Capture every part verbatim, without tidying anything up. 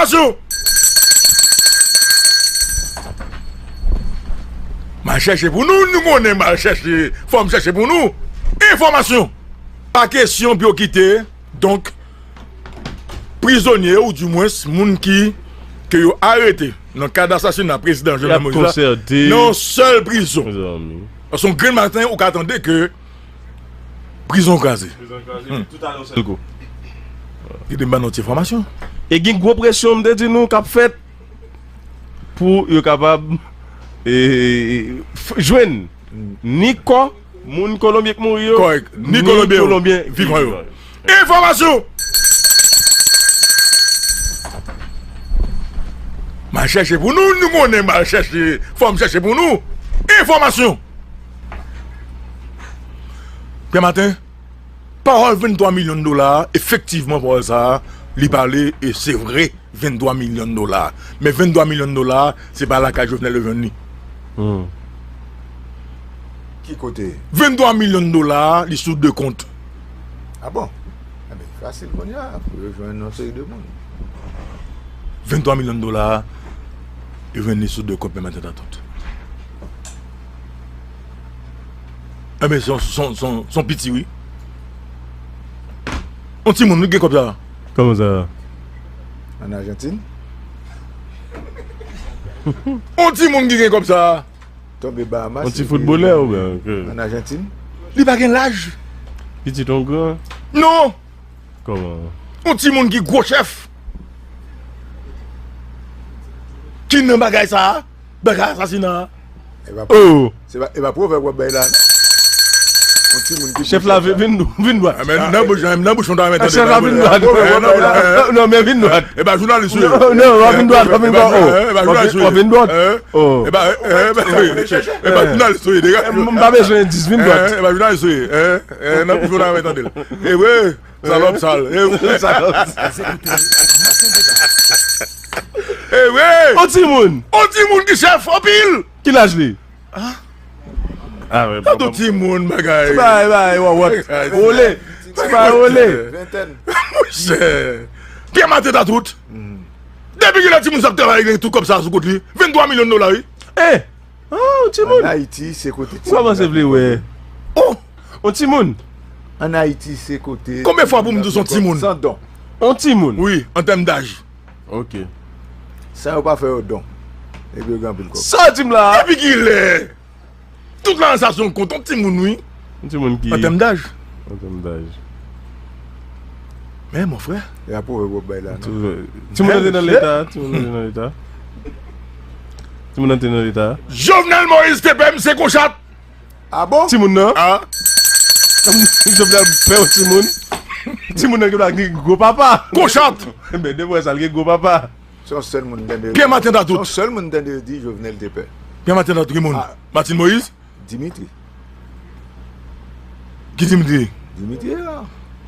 Enfòmasyon. M al chèche pou nou, nou konnen m al chèche, fò m chèche pou nou. Enfòmasyon. Pa kesyon pou yo kite, donk, prizonye, oudimwens, moun ki, ke yo arete nan kad asasina prezidan Jovenel Moïse la, nan yon sèl prizon. Paske yon grenn maten, ou ka tande ke prizon kraze. Prizon kraze, hmm, tout ale yon sèl kou. Kite m ba nou ti enfòmasyon. E gen gwo presyon, m te di nou, k ap fèt pou yo kapab, e, f-, jwenn ni kò moun Kolonbyen k mouri yo, kòrèk, ni Kolonbyen vivan yo. Enfòmasyon! M al chèche pou nou, nou konnen m al chèche, fò m chèche pou nou. Enfòmasyon! Pè Maten, pawòl venntwa milyon dola a, efektivman, pawòl sa a, li pale, e se vre, venntwa milyon dola. Men venntwa milyon dola, se pa lakay Jovenel yo jwenn li. Hmm. Ki kote? Venntwa milyon dola, li sou de kont. Ah bon? Enben, fasil kounye a pou yo jwenn yon seri de moun. Venntwa milyon dola, yo jwenn li sou de kont, men maten tatant. Enben, se yon, se yon, se yon, se yon piti, wi. Yon timoun, wi, gen kòb sa. Kòman sa? Ann Ajantin. Yon timoun ki gen kòb sa. Tonbe Bahamas. Yon ti foutbolè oubyen, ok. Ann Ajantin. Li pa gen laj. Pitit yon gran. Non. Kòman? Yon timoun ki gwo chèf. Ki nan bagay sa a. Bagay asasina. E pa, oh, se pa, e pa pwovèb w ap bay la, non? Yon timoun ki chèf la vin, vin, vin dwat. Ah, men nan bouch, nan bouch, w ta renmen tande. Chèf la vin dwat. Non, non, men vin dwat. E pa jounalis ou ye. Non, non, w ap vin dwat, w ap vin dwat. E pa jounalis ou ye. W ap vin dwat. Oh. E pa, e pa jounalis ou ye, degaje. M pa bezwen endis, vin dwat. E pa jounalis ou ye. Nan bouch, w ta renmen tande l. E wi. Salòp sal. E wi. Salòp sal. E wi. On timoun. On timoun ki chèf anpil. Ki laj li? Ah. Ah, wi, gade on timoun bagay. Ti bagay, bagay, wawòt. Wole. Ti bagay wole. Ventèn. Monchè. Pye maten ta tout. Depi kilè timoun sa ap travay gen tout kòb sa sou kont li? Venntwa milyon dola, wi. Eh! Oh, on timoun. Ann Ayiti, se kote timoun. Ou kòmanse vle wè. Oh! On timoun. Ann Ayiti, se kote. Konbyen fwa pou m di w se on timoun? San don. On timoun. Wi, an tèm daj. Ok. San yo pa fè yo don. Epi yo gen anpil kòb. Sa w di m la? Depi kilè? Tout lajan sa sou yon kont, on timoun, wi. On timoun ki? An tèm daj. An tèm daj. Men, mon frè. E a pwovèb w ap bay la, non? Timoun nan te nan leta, timoun nan te nan leta. Timoun nan te nan leta. Jovenel Moïse te pè misye gon chat. Ah bon? Timoun nan? Ah. Jovenel pè yon timoun. Timoun nan gen dwa gen gwo papa. Gon chat. Men depi w wè sa, l gen gwo papa. Se yon sèl moun m tande yo di. Pye maten ta tout. Se yon sèl moun m tande yo di Jovenel te pè. Pye maten ta tout, ki moun? Ah. Martine Moïse? Dimitri. Ki Dimitri? Dimitri a.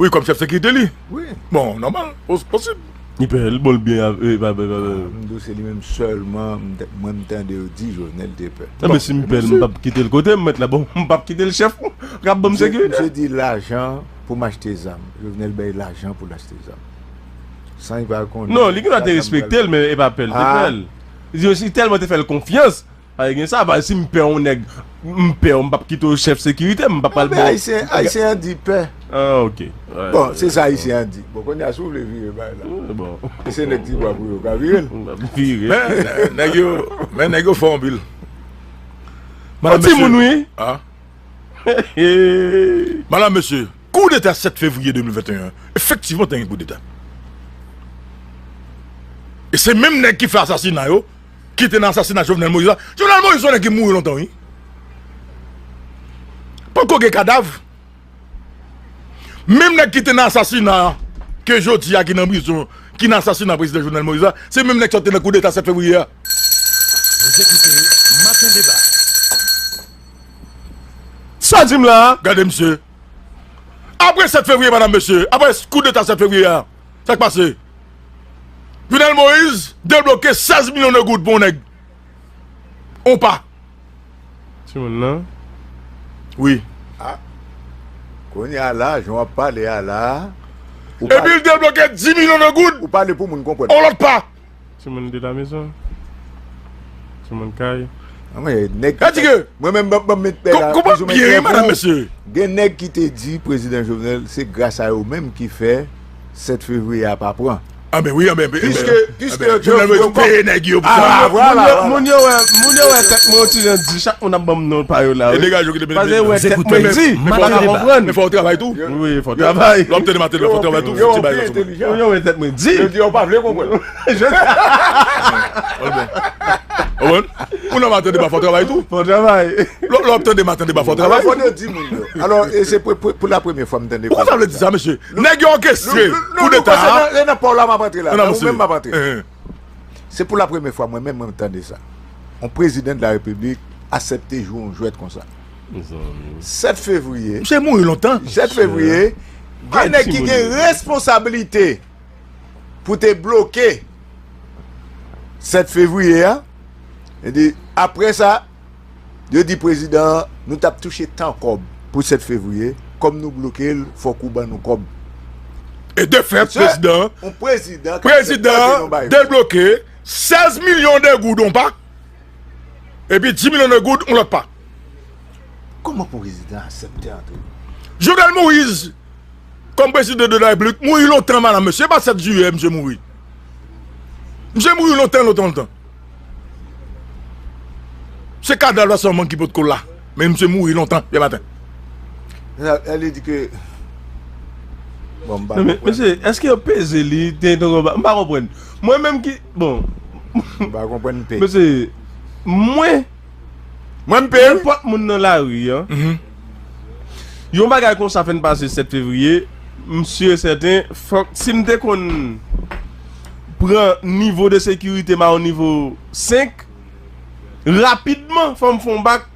Wi, kòm chèf sekirite li. Wi. Bon, nòmal, pos-, posib. Li pè, l bon, l byen avè, e, pa, pa, pa, pa. Ah, m di w se li menm sèlman, m t-, mwen m tande yo di Jovenel te pè. Bon, men si m pè l, m p ap kite l kote m mèt la, bon, m p ap kite l chèf, k ap ban m sekirite. Misye di lajan pou m achte zam. Jovenel bay lajan pou l achte zam. San li pa konnen. Non, li gen dwa te respekte l, men e pa pè l te pè l. Li di, li tèlman te fè l konfyans, pa gen sa, pa si m pè yon nèg, m pè w, m p ap kite w chèf sekirite, m p ap pral ba w. Ayisyen, Ayisyen an di pè. Ah, ok. Bon, se sa Ayisyen an di. Bon, kounye a, si w vle vire bay la. Wi, bon. E se nèg ti bwa pou yo ka vire l. M p ap vire. Men, nèg yo, men nèg yo fò anpil. Yon timoun, wi. Ah. Madam, mesye, koudeta sèt fevriye de mil venteyen, efektivman, te gen koudeta. E se menm nèg ki fè asasina yo, ki te nan asasina Jovenel Moïse la. Jovenel Moïse, se yon nèg ki mouri lontan, wi. Poko gen kadav. Menm nèg ki te nan asasina ke jodi a ki nan prizon, ki nan asasina prezidan Jovenel Moïse la, se menm nèg sa te nan koudeta sèt fevriye a. Vous écoutez Matin Débat. Sa di m la? Gade misye. Apre sèt fevriye, madam, mesye, apre koudeta sèt fevriye a, sa k pase? Jovenel Moïse debloke sèz milyon de goud pou yon nèg. On pa. Timoun nan? Wi. Ah. Kounye a la, jan w ap pale a la, ou pale. Epi l debloke dis milyon de goud. Ou pale pou moun konprann. On lòt pa. Timoun de la maison. Timoun kay. Mwen, nèg ki... Mwen menm, ban m met pè la, plizoumwen klè pou ou. Gen nèg ki te di prezidan Jovenel, se gras a yo menm ki fè sèt fevriye a pa pran. Anben wi, anben, piske, piske yo te ofri yo kòb. Peye nèg yo pou sa. Vwala, vwala. Moun yo wè, moun yo wè tèt mwen yon ti jan di, chak moun ap ban m non pa yo la, wi. E degaj yo ki te mete. Paske yo wè tèt mwen di, m pa ka konprann. Men fò w travay tou. Wi, fò w travay. Lè w ap tande maten, fò w travay tou. Yo pi entelijan. Yo wè tèt mwen di. Yo di yo pa vle konprann. Ou nan maten deba fò w travay tou. Fò w travay. Lè w ap tande maten deba fò w travay. Fò yo di moun yo. Alò, e se pou, pou, pou la premye fwa m tande. Poukisa w vle di sa, mesye? Nèg yo òkestre koudeta a. Se nan, se nan pa w la m ap antre la. Nan ou menm m ap antre. Se pou la premye fwa mwen menm mwen tande sa. Yon prezidan de la repiblik aksepte jwe yon jwèt konsa. Sèt fevriye. Misye mouri lontan. Sèt fevriye, gen nèg ki gen responsablite pou te bloke sèt fevriye a. Epi apre sa, yo di prezidan an, nou t ap touche tan kòb pou sèt fevriye. Kòm nou bloke l, fòk ou ban nou kòb. E de fèt, prezidan an, prezidan debloke sèz milyon de goud yon pa, epi dis milyon de goud yon lòt pa. Kòman pou prezidan aksepte antre? Jovenel Moïse, kòm prezidan de la Repiblik, mouri lontan, madanm, mesye. Se pa sèt jiyè misye mouri. Misye mouri lontan, lontan, lontan. Se kadav la sèlman ki potko la. Men misye mouri lontan, yè maten. Sa, sa vle di ke, bon, m pa konprann. Non, men, mesye, èske yo peze li, te, te, m pa konprann. Mwen menm ki, bon. M pa konprann pe. Mesye, mwen, mwen pe, wi. Nenpòt moun nan lari an, yon bagay konsa fèk pase sèt fevriye, m si e sèten, fòk, si m te konn pran nivo de sekirite m a yon nivo senk, rapidman, fò m fè yon bak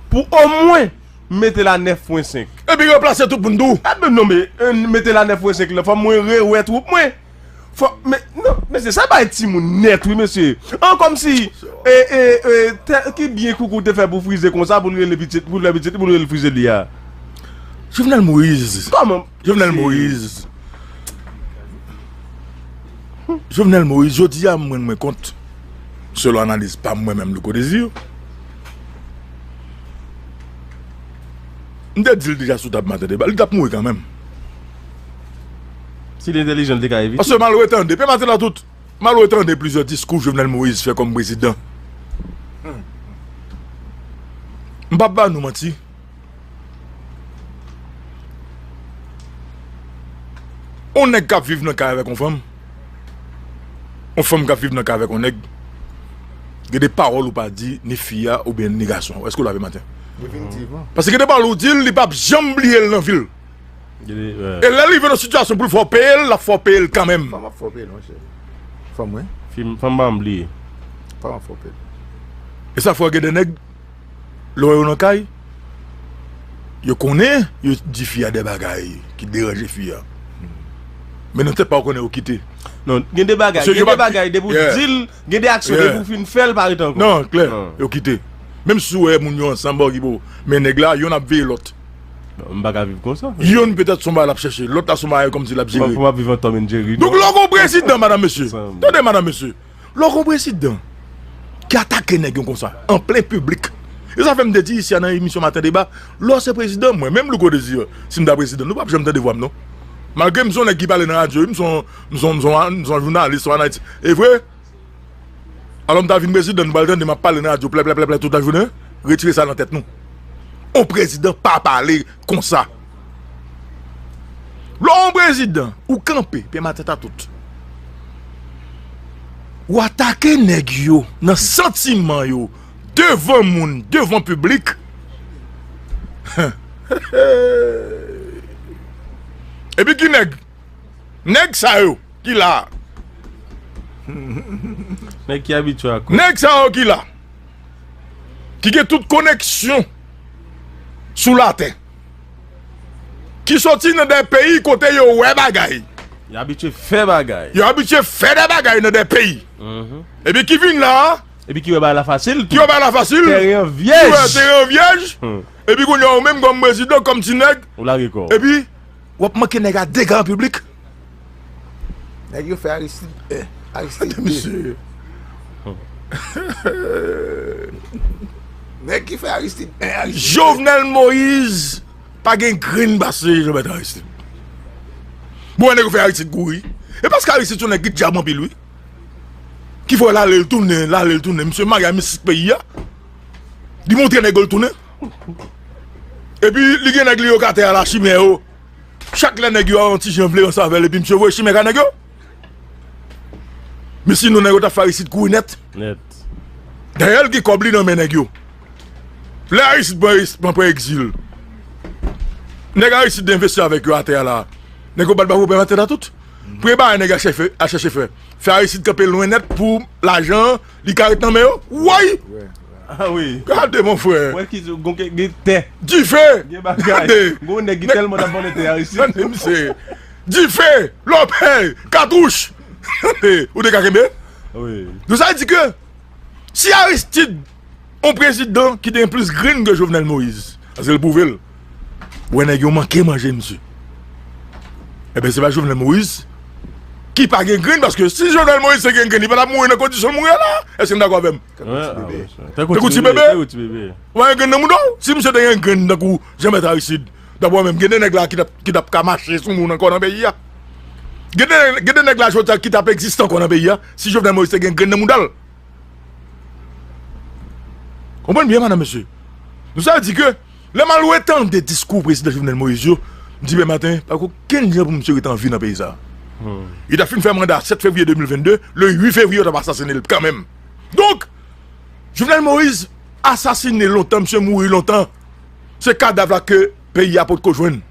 pou omwen mete l a nèf pwen senk. Epi ranplase tout moun tou. A, men non, men, euh, mete l a nèf pwen senk lan, fò mwen rewè twoup mwen. Fò, men, non, mesye, sa bay timoun nèt, wi, mesye. An, kòmsi, e, e, e, tè, ki byen Koukou te fè pou frize konsa, pou l rele pitit, pou l fè pitit, pou l rele frize li a. Jovenel Moïse. Kòman? Jovenel Moïse. Jovenel Moïse, jodi a, m rann mwen kont, selon analiz pa m, mwen menm, Louko Désir, m te di l deja sou tab maten deba, li t ap mouri kanmenm. Si l entèlijan, l te ka evite. Paske m al retande, pe maten la tout, m al retande plizyè diskou Jovenel Moïse fè kòm prezidan. M p ap ba nou manti. On nèg k ap viv nan kay avèk on fanm, on fanm k ap viv nan kay avèk on nèg, gen de pawòl ou pa di ni fi a oubyen ni gason an. Èske w lave maten? Definitivman. Paske gen de pawòl ou di l, li p ap janm bliye l nan vi l. Gen de, wè. E lè l rive nan sitiyasyon pou l fè w peye l, l ap fè w peye l kanmenm. Fanm ap fè w peye l, monchè. Fanm, wi. Fi, fanm pa janm bliye. Fanm ap fè w peye l. E sa fè w gen de nèg, lè w wè yo nan kay, yo konnen, yo di fi a de bagay ki deranje fi a. Men nan tèt pa w konnen yo kite. Non, gen de bagay, gen de bagay, depi w di l, gen de aksyon, depi w fin fè l, pa ret ankò. Non, klè, yo kite. Menm si w wè moun yo ansanm, ba w ki bo, men nèg la, yonn ap veye lòt. Non, m pa ka viv konsa. Yonn petèt se yon bagay l ap chèche, lòt la se yon bagay kòmsi l ap jere. Fò m ap viv an Tom and Jerry, non. Donk, lè w gen yon prezidan, madanm, mesye. Tande, madanm, mesye. Lè w gen yon prezidan ki atake nèg yo konsa, an plen piblik. E sa fè m te di isi a nan emisyon Maten Deba, lè w se prezidan, mwen menm Louko Désir, si m ta prezidan, nou p ap janm tande vwa m non. Malgre m se yon nèg ki pale nan radyo, wi, m se yon, m se yon, m se yon, m se yon jounalis, yon analitis. E vre, alò m ta vin prezidan, nou pral tande m ap pale nan radyo, plè, plè, plè, plè, tout lajounen, retire sa nan tèt nou. On prezidan pa pale konsa. Lè w on prezidan, ou kanpe, pye maten ta tout. Ou atake nèg yo nan santiman yo, devan moun, devan piblik. Epi ki nèg? Nèg sa yo ki la a. Nèg ki abitye ak... Nèg sa yo ki la. Ki gen tout koneksyon sou latè. Ki soti nan de peyi kote yo wè bagay. Yo abitye fè bagay. Yo abitye fè de bagay nan de peyi. Mhm. Epi ki vin la a. Epi ki wè bagay la fasil tou. Ki wè bagay la fasil. Tèren an vyèj. Ki wè tèren an vyèj. Hmm. Epi kounye a ou menm kòm prezidan, kòm ti nèg. Ou lage kò w. Epi w ap manke nèg a dega an piblik. Nèg yo fè Aristide pè. Aristide de. Mesye. Nèg ki fè Aristide en, Aristide de. Jovenel Moïse pa gen grenn pase Jean Bertrand Aristide. Bon, nèg yo fè Aristide kouri. E paske Aristide se yon nèg ki djab anpil, wi. Ki fè l ale, l tounen, l ale, l tounen. Misye mare a mistik peyi a. Li montre nèg yo l tounen. Epi, li gen nèg li yo k atè a la, chimè yo. Chak lè nèg yo a yon ti jan vle ranse avè l, epi misye voye chimè ka nèg yo. Men sinon, nèg yo t ap fè Aristide kouri nèt. Nèt. Dayè, l gen kòb li nan men nèg yo. Lè Aristide pran, pran, pran egzil, nèg Aristide envesti avèk yo atè a la. Nèg yo bat bravo pou atè la tout. Premye bagay nèg a chèche, a chèche fè, fè Aristide kanpe lwen nèt pou lajan an, li ka ret nan men yo. Woy! Ah wi. Gade, mon frè. Wè ki gon ke, gen tè. Dife! Gen bagay. Gade. Gon nèg ki tèlman t ap vòlè tè Aristide. Gade, misye. Dife! Lòpèy! Katouch! Ou te ka kenbe? Wi. Donk, sa vle di ke si Aristide, yon prezidan ki te gen plis grenn ke Jovenel Moïse, paske l pwouve l, wè nèg yo manke manje misye. Ebyen, se pa Jovenel Moïse ki pa gen grenn, paske si Jovenel Moïse te gen grenn, li pa t ap mouri nan kondisyon l mouri a la. Èske n dakò avè m? Tankou ti bebe. Tankou ti bebe. Tankou ti bebe. Ou pa gen grenn nan mouda w? Si misye te gen grenn tankou Jean Bertrand Aristide, dapre w menm, gen de nèg la ki t ap, ki t ap ka mache sou moun ankò nan peyi a. Gen de, gen de nèg la jodi a ki t ap egziste ankò nan peyi a, si Jovenel Moïse te gen grenn nan mouda l. Konprann byen, madanm, mesye. Donk, sa vle di ke, lè m al retande diskou prezidan Jovenel Moïse yo, m di, men maten, pa gen okenn jan pou misye ret an vi nan peyi sa a. Li t ap fin fè manda sèt fevriye de mil vennde, le uit fevriye, yo t ap asasinen l kanmenm. Donk, Jovenel Moïse asasinen lontan, misye mouri lontan. Se kadav la ke peyi a potko jwenn.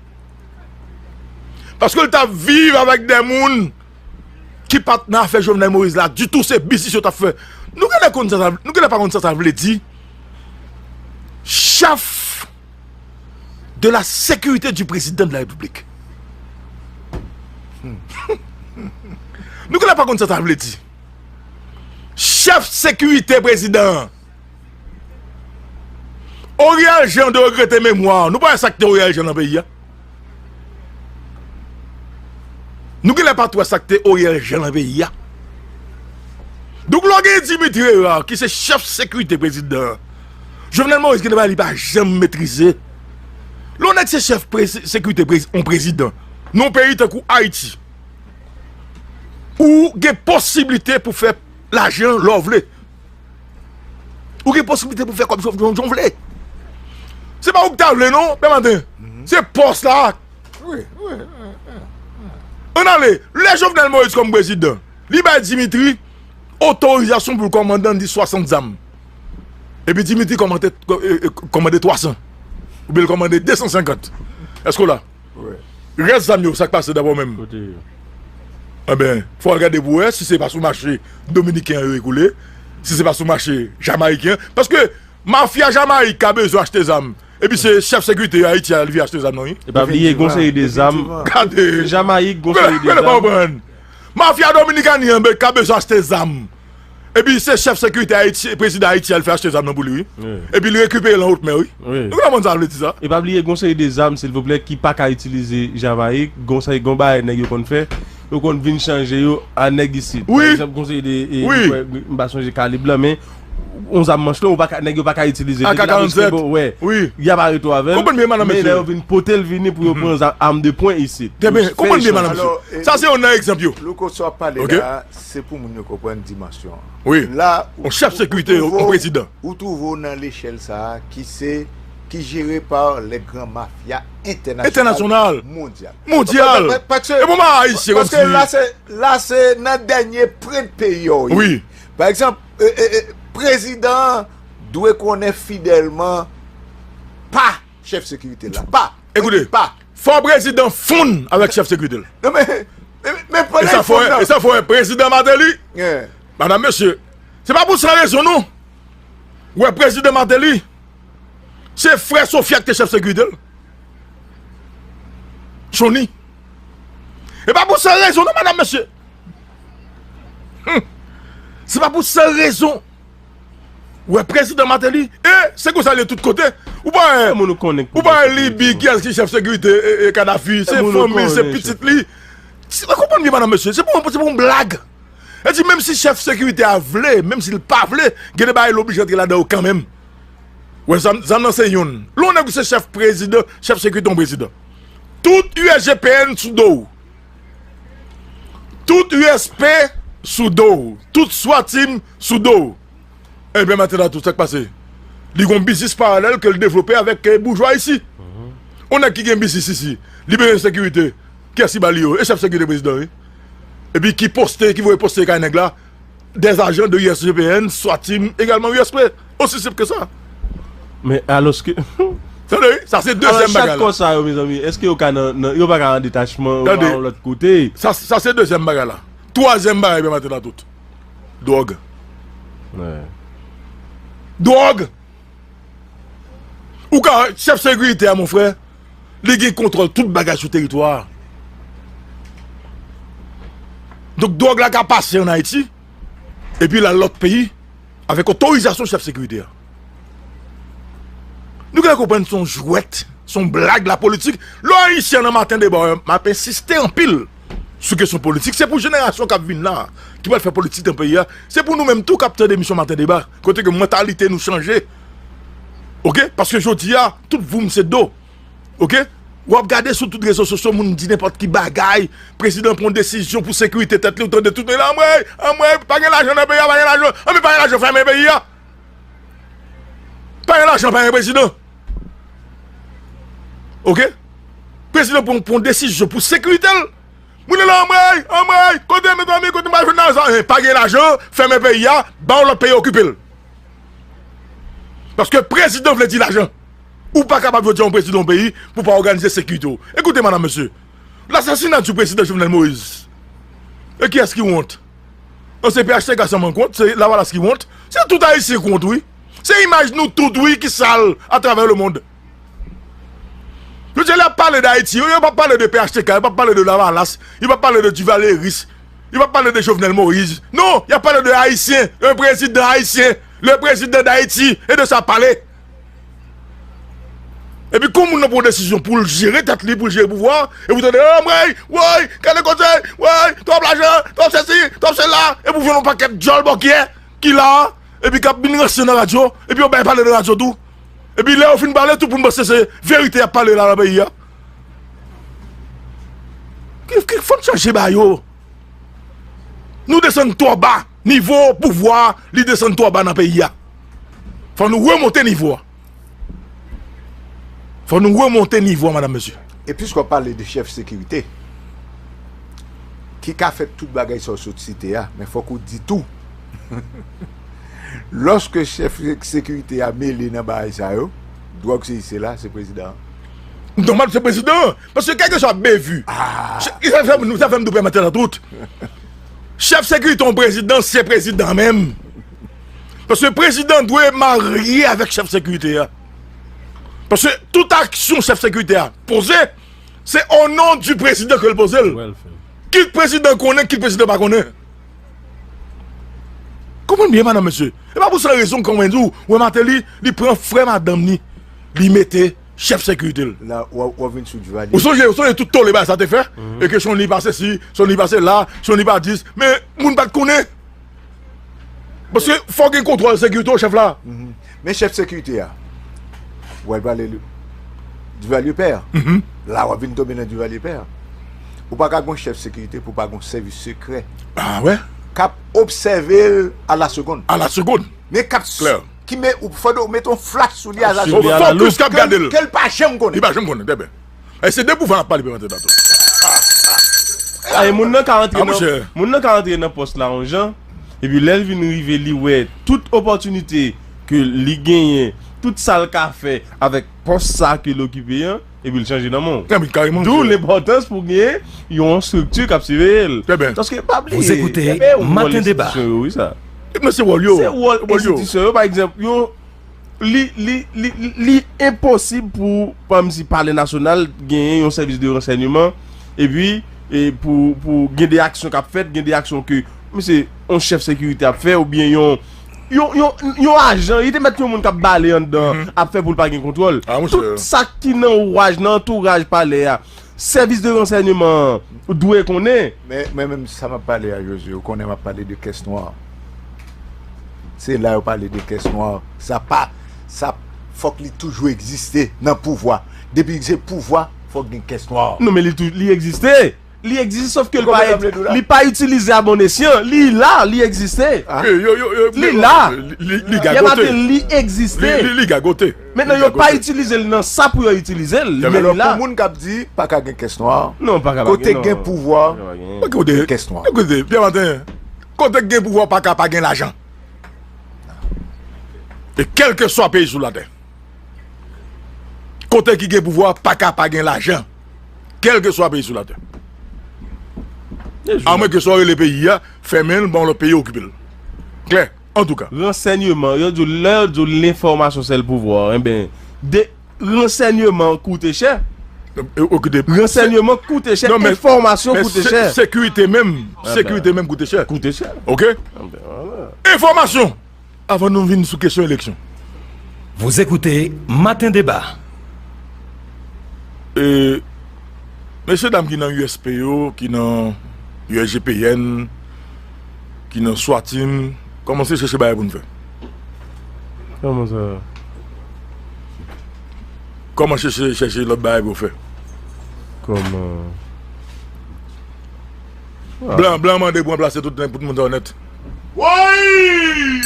Paske l t ap viv avèk de moun ki pa t nan afè Jovenel Moïse la ditou, se biznis yo t ap fè. Nou genlè konn sa, sa, nou genlè pa konn sa sa vle di. Chef de la sécurité du président de la République. Nou genlè pa konn sa sa vle di. Chèf sekirite prezidan an. Oriel Jean, de regrete memwa. Nou pa wè sa k te Oriel Jean nan peyi a? Nou genlè pa t wè sa k te Oriel Jean nan peyi a? Donk, lè w gen Dimitri Hérard, ki se chèf sekirite prezidan an, Jovenel Moïse genlè bagay li pa janm metrize. Lè w nèg se chèf prezi-, sekirite prezi-, yon prezidan, nan yon peyi tankou Ayiti, ou gen posiblite pou fè lajan lè w vle. Ou gen posiblite pou fè kòb jan, jan, jan w vle. Se pa ou ki ta vle, non, Pè Maten. Se pòs la. Wi, wi, wi, wi. Ann ale. Lè Jovenel Moïse kòm prezidan, li bay Dimitri otorizasyon pou l kòmande, ann di, swasant zam. Epi Dimitri kòmande, e, e, kòmande twa san. Oubyen l kòmande de san senkant. Èske w la? Wi. Rès zam yo, sa k pase dapre w menm? Kote yo? Enben, fò w al gade pou w wè si se pa sou mache dominiken an yo ye koule, si se pa sou mache jamayiken an. Paske mafya Jamayik ka bezwen achte zam. Epi se chèf sekirite Ayiti a li vin achte zam nan, wi. E pa bliye, gon seri de zam. Gade. Se Jamayik, gon seri de zam. Mafya Dominikani an be-, ka bezwen achte zam. Epi se chèf sekirite Ayiti, prezidan Ayiti a, li fè achte zam nan pou li, wi. Wi. Epi li rekipere l an wotmè, wi. Wi. Nou konprann sa vle di sa? E pa bliye, gon seri de zam, silvouplè, ki pa ka itilize Jamayik. Gon seri, gon bagay nèg yo konn fè. Yo konn vin chanje yo a nèg isit. Wi. Pa egzanp, gon seri de, e, wi, m pa sonje kalib la, men yon zam manch long, ou pa ka, nèg yo pa ka itilize. A K karanntsèt. Depi la, wè. Wi. Y ap arete w avè l. Konprann byen, madanm, mesye. Men lè yo vin pote l vini pou yo pran zam, arm de pwen isit. Trè byen. Konprann byen, madanm, mesye. Sa se youn nan egzanp yo. Louko, sa w ap pale la, se pou moun yo konprann dimansyon an. Wi. La, yon chèf sekirite, yon prezidan. Ou twouve w nan lechèl sa a ki se, ki jere pa le gran mafya entènasyonal mondyal. Mondyal. Paske, e bon, ma ayisyen, paske la se, la se nan dènye pwent peyi a w ye. Wi. Pa egzanp, e, e, e, prezidan an dwe konnen fidèlman pa chèf sekirite la. Pa. Ekoute, pa. Fò prezidan fonn avèk chèf sekirite l. Non, men, men, men, e sa fò, e sa fò, prezidan Martelly. Madanm, mesye, se pa pou san rezon, non. Ou wè, prezidan Martelly, se frè Sofia ki te chèf sekirite l. Johnny. E pa pou san rezon, non, madanm, mesye. Hmm. Se pa pou san rezon. Ou wè, prezidan Martelly, e se konsa l ye tout kote. Ou pa wè, ou pa wè Libi, kiyès ki chèf sekirite, e, e Kadhafi, se fanmi, se pitit li. Ou konprann byen, madanm, mesye, se pa, se pa yon blag. E di, menm si chèf sekirite a vle, menm si l pa vle, gen de bagay l oblije antre ladan yo kanmenm. Wè, zam, zam nan se youn. Lè yon nèg ou se chèf prezidan, chèf sekirite yon prezidan. Tout U S G P N sou do w. Tout U S P sou do w. Tout SWAT team sou do w. Ebyen, maten la, tout sa k pase. Li gon biznis paralèl ke l devlope avèk, eh, boujwa isi. Yon nèg ki gen biznis isi, li bezwen sekirite. Kiyès ki ba li yo? E chèf sekirite prezidan, wi. Epi ki poste, ki voye poste kay nèg la, des agents de U S G P N, SWAT team, également U S P. Aussi simple que ça. Men alòske Tande, wi, sa se dezyèm bagay la. Alò, chak kò sa yo, mezanmi, èske yo ka nan, nan, yo pa ka nan detachman, yo pa yon lòt kote? Sa, sa se dezyèm bagay la. Twazyèm bagay, ben, maten la tout. Dwòg. Wè. Dwòg! Ou ka, chèf sekirite a, mon frè, li gen kontwòl tout bagay sou teritwa a. Donk, dwòg la ka pase ann Ayiti, epi l al lòt peyi, avèk otorizasyon chèf sekirite a. Nou gen konprann se yon jwèt, se yon blag la politik. Lè Ayisyen nan Maten Deba, m ap ensiste anpil sou kesyon politik. Se pou jenerasyon k ap vin la, ki pral fè politik nan peyi a. Se pou nou menm tou k ap tande emisyon Maten Deba, kote ke mantalite nou chanje. Oke? Paske jodi a, tout voum se do. Oke? W ap gade sou tout rezo sosyo, moun di nenpòt ki bagay. Prezidan pran desizyon pou sekirite tèt li, ou tande tout moun la, anmwey, anmwey, pa gen lajan nan peyi a, pa gen lajan. Anben, pa gen lajan, fèmen peyi a. Pa gen lajan, pa gen prezidan. Oke? Prezidan pran, pran desizyon pou sekirite l. Moun la, anmwey, anmwey, kote mezanmi, kote m al jwenn lajan? Eh, pa gen lajan, fèmen peyi a, ba yon lòt peyi okipe l. Paske prezidan vle di lajan. Ou pa kapab jodi a yon prezidan yon peyi pou pa òganize sekirite w. Ekoute, madam, mesye, lasasina di prezidan Jovenel Moïse. E kiyès ki wont? An, se P H T K sèlman k wont, se Lavalas ki wont. Se tout Ayisyen k wont, wi. Se imaj nou tout, wi, ki sal atravè lemonn. Jodi a, lè y ap pale d Ayiti, yo, yo p ap pale de P H T K, yo p ap pale de Lavalas, yo p ap pale de Duvaliéris, yo p ap pale de Jovenel Moïse. Non, y ap pale de Ayisyen, un président haïtien, le président d'Haïti, e de sa pale. Epi, kon moun nan pran desizyon pou l jere tèt li, pou l jere pouvwa, epi w tande, anmwey, woy, gade koze, woy, twòp lajan, twòp sesi, twòp sela, epi w jwenn yon pakèt djòl bòkyè ki la, epi k ap vin ranse nan radyo, epi yo bay pale nan radyo tou. Epi lè yo fin pale, tout moun panse se verite y ap pale la nan peyi a. Ki, ki, fò n chanje ba yo. Nou desann twò ba. Nivo pouvwa, li desann twò ba nan peyi a. Fò nou remonte nivo a. Fò nou remonte nivo a, madam, mesye. E piske w ap pale de chèf sekirite, ki ka fè tout bagay sa w sot site a, men fòk ou di tou. Lòske chèf sekirite a mele nan bagay sa yo, dwòg se sela, se prezidan an. Nòmal, se prezidan an. Paske kèlkeswa bevi. Ah. Sa fè m, sa fè m tou pèmèt la tout. Chèf sekirite yon prezidan, se prezidan menm. Paske prezidan dwe marye avèk chèf sekirite a. Paske tout aksyon chèf sekirite a poze, se o non di prezidan ke l poze l. Kit prezidan konnen, kit prezidan pa konnen. Konprann byen, madam, mesye. E pa pou sa rezon, kòm mwen di w, wè Martelly, li pran frè madanm ni, li mete chèf sekirite l. La, w ap, w ap vin sou Duvalier. Ou sonje, ou sonje tout tole bagay sa te fè? E ke Chonny pa sesi, Chonny pa sela, Chonny pa dis. Men, moun pa t konnen. Paske fò gen kontwòl sekirite w, chèf la. Men chèf sekirite a, w al pale Duvalier pè. La, w ap vin tonbe nan Duvalier pè. Ou pa ka gon chèf sekirite pou pa gon sèvis sekrè. Ah, wè. K ap obsève l a la segonn. A la segonn. Men k ap ki met, ou fò w mete yon flash sou li a la segonn. Fokis k ap gade l. Ke l pa janm konnen. Li pa janm konnen, trè byen. E se de pouvwa n ap pale, Pè Matè Dato. Ay, moun nan ka antre nan, moun nan ka antre nan pòs la yon jan, epi lè l vin rive, li wè tout opòtinite ke li genyen, tout sa l ka fè avèk pòs sa ke l okipe an, epi l chanje nan men w. Trè byen, kareman. D'où l'importance pou gen yon estrikti k ap siveye l. Trè byen. Paske pa bliye, se wòl enstitisyon yo, wi, sa. Mesye, wòl yo. Se wòl enstitisyon yo, pa egzanp, yon li, li, li, li, li enposib pou, pa egzanp, si Palè Nasyonal genyen yon sèvis de ransèyman, epi, e pou, pou gen de aksyon k ap fèt, gen de aksyon ke, misye, yon chèf sekirite ap fè, oubyen yon, yon, yon, yon ajan, li te mèt yon moun k ap bale anndan, ap fè pou l pa gen kontwòl. Tout sa ki nan waj, nan antouraj palè a, sèvis de ransèyman an dwe konnen. Men mwen menm, sa m ap pale a, Josué, ou konnen m ap pale de kès nwa. Se la yo pale de kès nwa. Sa pa, sa, fòk li toujou egziste nan pouvwa. Depi se pouvwa, fòk gen kès nwa. Non, men li tou, li egziste. Li egziste, sòf ke li pa, li pa itilize a bon esyan. Li la, li egziste. Li la. Li gagote. Li egziste. Li gagote. Mentnan, yo pa itilize l nan sa pou yo itilize l, men li la. Pou moun k ap di pa ka gen kès nwa, non, pa ka pa gen, kote gen pouvwa, gen kès nwa. Kote gen pouvwa pa ka pa gen lajan. E kèlkeswa peyi sou latè, kote ki gen pouvwa pa ka pa gen lajan. Kèlkeswa peyi sou latè. Amwen ke sa w rele peyi a, fèmen l, ban yon lòt peyi okipe l. Klè, antouka. Ransèyman, yo di w, lè yo di w lenfòmasyon sèl pouvwa, enben, de, ransèyman koute chè. Ransèyman koute chè, enfòmasyon koute chè. Sekirite menm, sekirite menm koute chè. Koute chè. Oke? Enfòmasyon. Avan nou vin sou kesyon eleksyon. Vous écoutez Matin Débat. E, mesye dam ki nan U S P yo, ki nan U S G P N, ki nan Swatim, kòmanse chèche bagay pou n fè. Kòman sa? Kòman chèche, chèche lòt bagay pou w fè? Kòman? Blan, blan mande pou ranplase tout nèg pou tout moun sa onèt. Woy!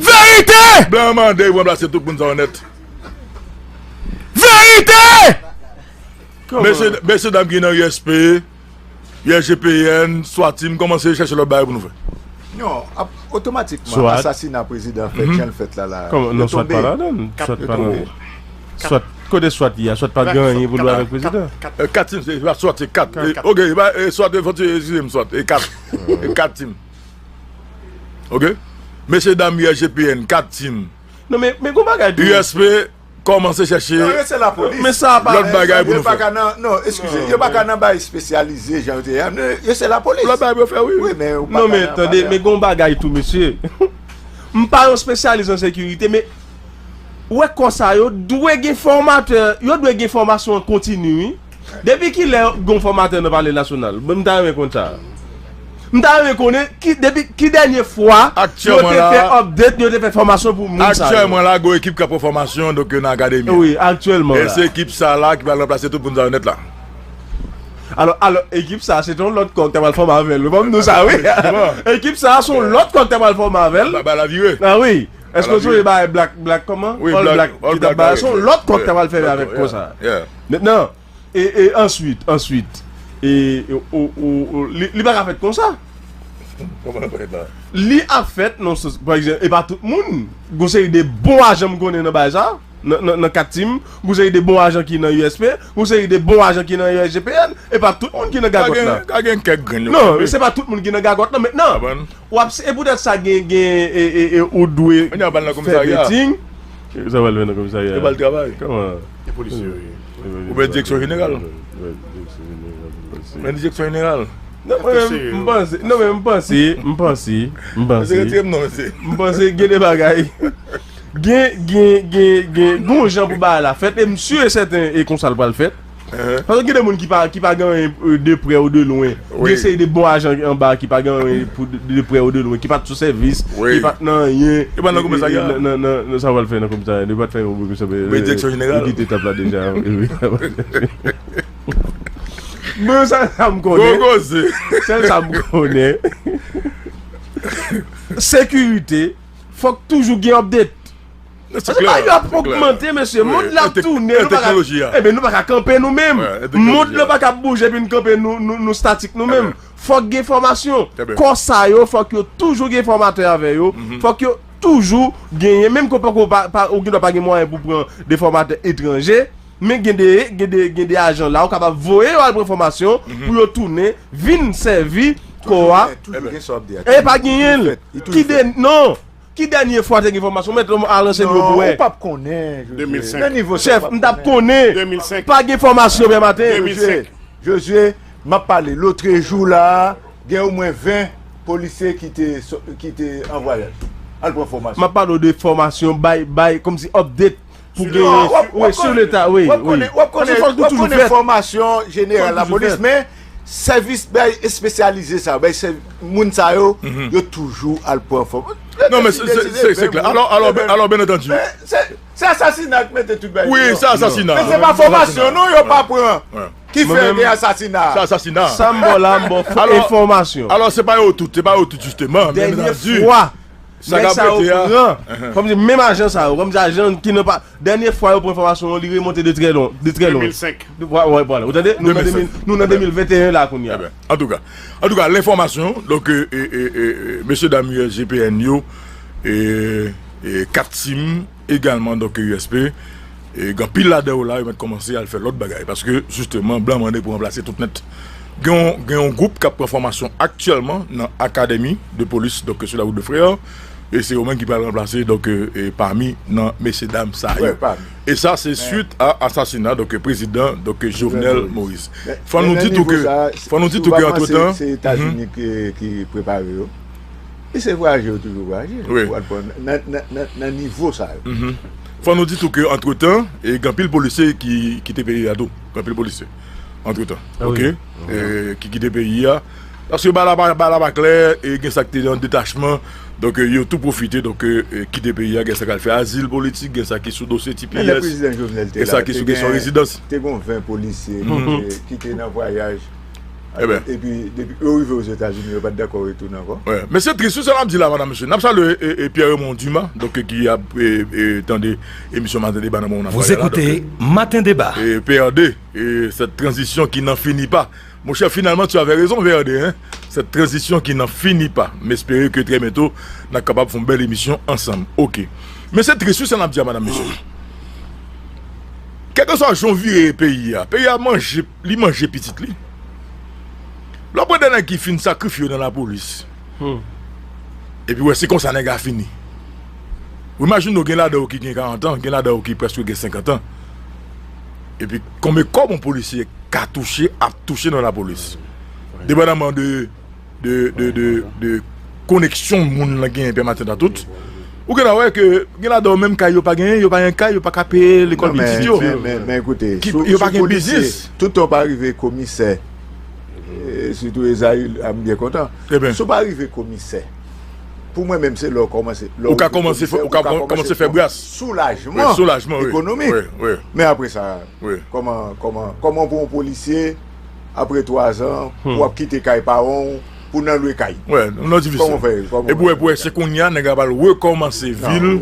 Verite! Blan mande pou ranplase tout moun sa onèt. Verite! Mesye, mesye dam ki nan U S P, U S G P N, Swatim, kòmanse chèche lòt bagay pou nou fè. Non, ap, otomatikman, asasina prezidan fèt, jan l fèt la, la. Kòman? Non, Swat pa ladan l. Swat pa ladan l. Swat, kote Swat ye a? Swat pa t gen anyen pou l wè avèk prezidan. Kat tim, se pa Swat, se kat. Oke, e pa, e Swat, e fò ti, eskize m, Swat, e kat. E kat tim. Oke? Mesye dam U S G P N, kat tim. Non, men, men gon bagay tou. U S P, kòmanse chèche lòt bagay pou nou fè. Non, yo pa ka nan, non, eskize, yo pa ka nan bay espesyalize jan yo te ye a. Non, yo se lapolis. Lòt bagay pou yo fè, wi. Wi, men ou pa ka nan. Non, men tande, men gon bagay tou, mesye. M pa yon espesyalis an sekirite, men ou wè kò sa yo dwe gen fòmatè, yo dwe gen fòmasyon an kontini, wi. Depi kilè gon fòmatè nan Palè Nasyonal? Bon, m ta renmen konn sa. M ta renmen konnen ki, depi ki dènye fwa yo te fè update, yo te fè fòmasyon pou moun sa yo. Aktyèlman la, gon ekip k ap pran fòmasyon, donk yo nan akademi a. Wi, aktyèlman la. E se ekip sa la ki pral ranplase tout moun sa yo nèt la. Alò, alò, ekip sa, se te yon lòt kò k ta pral fòme avè l. Ban m di w sa, wi. Ekip sa, se yon lòt kò k ta pral fòme avè l. Ba, ba la vire. A wi. Èske w sonje bagay Black, Black kòman? Wi, All Black, Black ki t ap bay, se yon lòt kò k ta pral fè avèk kò sa. Mentnan, E, e answit, answit, e, e, o, o, o, li, li pa ka fèt konsa. Kòman l ap fèt la? Li ap fèt nan sans, pa egzanp, e pa tout moun. Gon seri de bon ajan m konnen nan bagay sa, nan, nan, nan kat tim, gon seri de bon ajan ki nan U S P, gon seri de bon ajan ki nan U S G P N, e pa tout moun ki nan gagòt la. Ka gen, ka gen kèk grenn yo kanpe. Non, se pa tout moun ki nan gagòt la mentnan. W ap, e poutèt sa gen, gen, e, e, e, ou dwe fè vetting. Sa pral fè nan komisarya. Yo ba l travay. Kòman? E polisye yo ye. Ou pè direksyon jeneral. Ou pè direksyon jeneral. Non, men m panse, non, men m panse, m panse, m panse. Mesye, retire m non, mesye. M panse gen de bagay. Gen, gen, gen, gen, gon jan pou bagay la fèt, e m si e sèten e konsa l pral fèt. Paske gen de moun ki pa, ki pa gen anyen, euh, de prè ou de lwen. Gen seri de bon ajan anba ki pa gen anyen pou de, de prè ou de lwen, ki pa t sou sèvis, ki pa t nan anyen. Yo pa nan komisarya. Nan, nan, nan, nan sa yo pral fè nan komisarya. Yo pa t fè yon komisarya. Men direksyon jeneral. Yo kite etap la deja. Bon, sa, sa m konnen. Sèl sa m konnen. Sekirite, fòk toujou gen update. Paske bagay yo ap ogmante, mesye. Mond la ap tounen, nou pa ka, enben, nou pa ka kanpe nou menm. Mond la pa ka bouje epi n kanpe nou, nou, nou statik nou menm. Fòk gen fòmasyon. Kò sa yo, fòk yo toujou gen fòmatè avè yo. Fòk yo toujou genyen, menm ke w poko pa, pa, ou gendwa pa gen mwayen pou pran de fòmatè etranje, men gen de, gen de, gen de ajan la, ou kapab voye yo al pran fòmasyon pou yo tounen, vin sèvi kò a. Toujou gen, toujou gen sa w ap di a. E pa genyen l. Ki de, non. Ki dènye fwa te gen fòmasyon? Mèt, al ranseye m pou wè. Non, ou p ap konnen, Josué. Nan nivo sa, chèf, m t ap konnen. Pa gen fòmasyon, pè maten. Josué, Josué, m ap pale. Lotrejou la, gen omwen ven polisye ki te, ki te an vwayaj. Al pran fòmasyon. M ap pale w de fòmasyon, bay, bay, kòmsi update. Pou genyen, wi, sou Leta, wi, wi. Paske fòk nou toujou fèt. Fòk nou toujou fèt. Men sèvis bay espesyalize sa, bay sèv-, moun sa yo, yo toujou al pran fòm. Non, men se, se, se, se klè. Alò, alò, ben, alò, byen antandi. Se, se asasina k mete tout bagay deyò. Wi, se asasina. Men se pa fòmasyon, non, yo pa pran. Ki fè gen asasina. Se asasina. Sa m ba w la, m ba w enfòmasyon. Alò, se pa yo tout, se pa yo tout, jisteman, men byen antandi. Dènye fwa, nèg sa yo pran, kòmsi menm ajan sa yo, kòmsi ajan ki nan pa, dènye fwa yo pran enfòmasyon, li remonte de trè lwen, de trè lwen. Ou tande? Nou nan de mil, nou nan de mil venteyen la kounye a. Antouka, antouka, lenfòmasyon, donk, e, e, e, e, mesye dam U S G P N yo, e, e, kat tim, egalman, donk, U S P, e, gen anpil ladan yo la, yo mèt kòmanse al fè lòt bagay, paske, jisteman, blan mande pou ranplase tout nèt. Gen yon, gen yon gwoup k ap pran fòmasyon aktyèlman nan Academy de Police, donk, sur la route de Frères, e se yo menm ki pral ranplase, donk, e, e, pami nan mesye dam sa yo. E sa, se swit a asasina, donk, prezidan, donk, Jovenel Moïse. Fò nou di tou ke, fò nou di tou ke, antretan, se Etazini ki, ki prepare yo. Li se vwayaje yo toujou vwayaje. Wi. Ou konprann? Nan, nan, nan, nan nivo sa yo. Fò nou di tou ke, antretan, e gen anpil polisye ki kite peyi a tou. Gen anpil polisye. Antretan. Ok? E, ki kite peyi a. Paske bagay la pa, bagay la pa klè, e gen sa ki te an detachman. Donk, e, yo tou pwofite, donk, e, e, kite peyi a. Gen sa k al fè azil politik, gen sa ki sou dosye T P S, gen sa ki sou kesyon rezidans. Te gen ven polisye ki te, ki te nan vwayaj. Epi, depi yo rive Ozetazini, yo pa t dakò retounen ankò. Men se tris, wi, sa n ap di la, madanm, mesye. N ap salye, e, e, Pierre Raymond Dumas, donk, ki ap, e, e, tande emisyon Maten Deba nan moman n ap pale la. Vous écoutez Maten Deba. E, P R D, e, cette transition qui n'en finit pas. Monchè, finalman, tu avais raison, P R D, hein. Cette transition qui n'en finit pas. M espere ke trè byento, n a kapab fè yon bèl emisyon ansanm. Ok. Men se tris, wi, sa n ap di a, madanm, mesye. Kèlkeswa jan w vire peyi a, peyi a manje, li manje pitit li. Lè w pran de nèg ki fin sakrifye yo nan lapolis, epi w wè se konsa nèg la fini. Ou imajine w gen ladan yo ki gen karant an, gen ladan yo ki prèske gen senkant an. Epi konbyen kòb yon polisye ka touche, ap touche nan lapolis. Depandaman de de, de, de, de koneksyon moun nan genyen pèmatant a tout. Ou gentan wè ke gen ladan yo menm kay yo pa genyen, yo pa gen kay, yo pa ka peye lekòl pitit yo. Men, men, men, men koute, yo pa gen biznis. Toutan w pa rive komisè, e, sitou Ezayi, a m byen kontan. Si w pa rive komisè, pou mwen menm, se lè w kòmanse, lè w rive komisè, ou ka kòmanse fè bras. Soulajman ekonomik. Men apre sa, Kòman, kòman, kòman pou yon polisye, apre twazan, pou w ap kite kay paran w, pou w nan lwe kay? Wè, non, difisil. Kòman w fè? Epi w wè, pou w wè, se kounye a, nèg la pral rekòmanse vi l.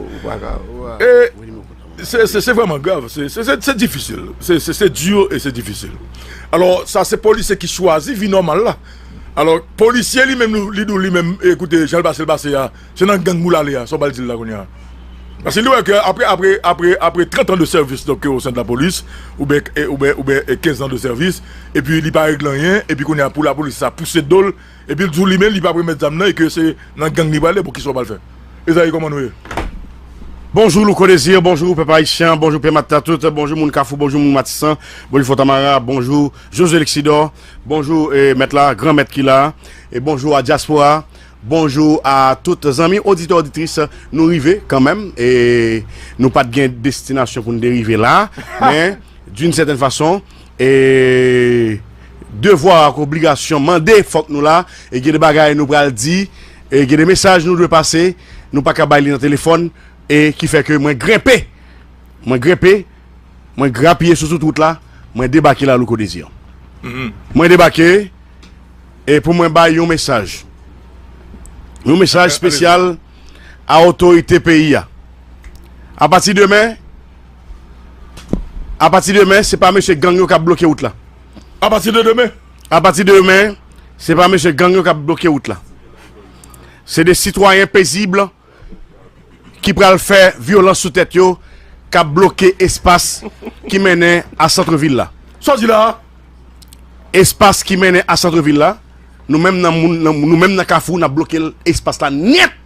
E se, se, se vrèman grav. Se, se, se, se difisil. Se, se, se di e se difisil. Alò, sa se polisye ki chwazi vi nòmal la. Alò, polisye li menm, li, li di w li menm, ekoute, jan l pase l pase a, se nan gang pou l ale a, sa w pral di l la kounye a? Paske li wè ke apre, apre, apre, apre trant an de sèvis, donk, au sein de la police, oubyen, e, oubyen, oubyen, e, kenz an de sèvis, epi li pa regle anyen, epi kounye a pou lapolis sa pouse do l, epi l di w li menm li p ap remèt zam nan, e ke se nan gang li prale, poukisa w pral fè? Ezayi, kòman nou ye? Bonjou, Louko Désir, bonjou, pèp ayisyen, bonjou, Pè Matatout, bonjou, moun Kafou, bonjou, moun Matisan, bonjou, Fontamara, bonjou, José Lexidor, bonjou, e, mèt la, gran mèt ki la, e bonjou a dyaspora. Bonjou a tout zanmi oditè, oditris, nou rive kanmenm, e nou pa t gen destinasyon pou n te rive la, men d'une certaine façon, e devwa ak obligasyon mande fòk nou la, e gen de bagay nou pral di, e gen de mesaj nou dwe pase, nou pa ka bay li nan telefòn, e ki fè ke mwen grenpe, mwen grenpe, mwen grapiye sou tout wout la, mwen debake la, Louko Désir. Mwen debake, e pou mwen bay yon mesaj. Yon mesaj espesyal a otorite peyi a. Apati demen, apati demen, se pa mesye gang yo k ap bloke wout la. Apati de demen? Apati de demen, se pa mesye gang yo k ap bloke wout la. Se de sitwayen pezib ki pral fè vyolans sou tèt yo, k ap bloke espas ki mennen a sant vil la. Sa w di la a? Espas ki mennen a sant vil la, nou menm nan moun, nan, nou menm nan Kafou, n ap bloke l, espas la nèt.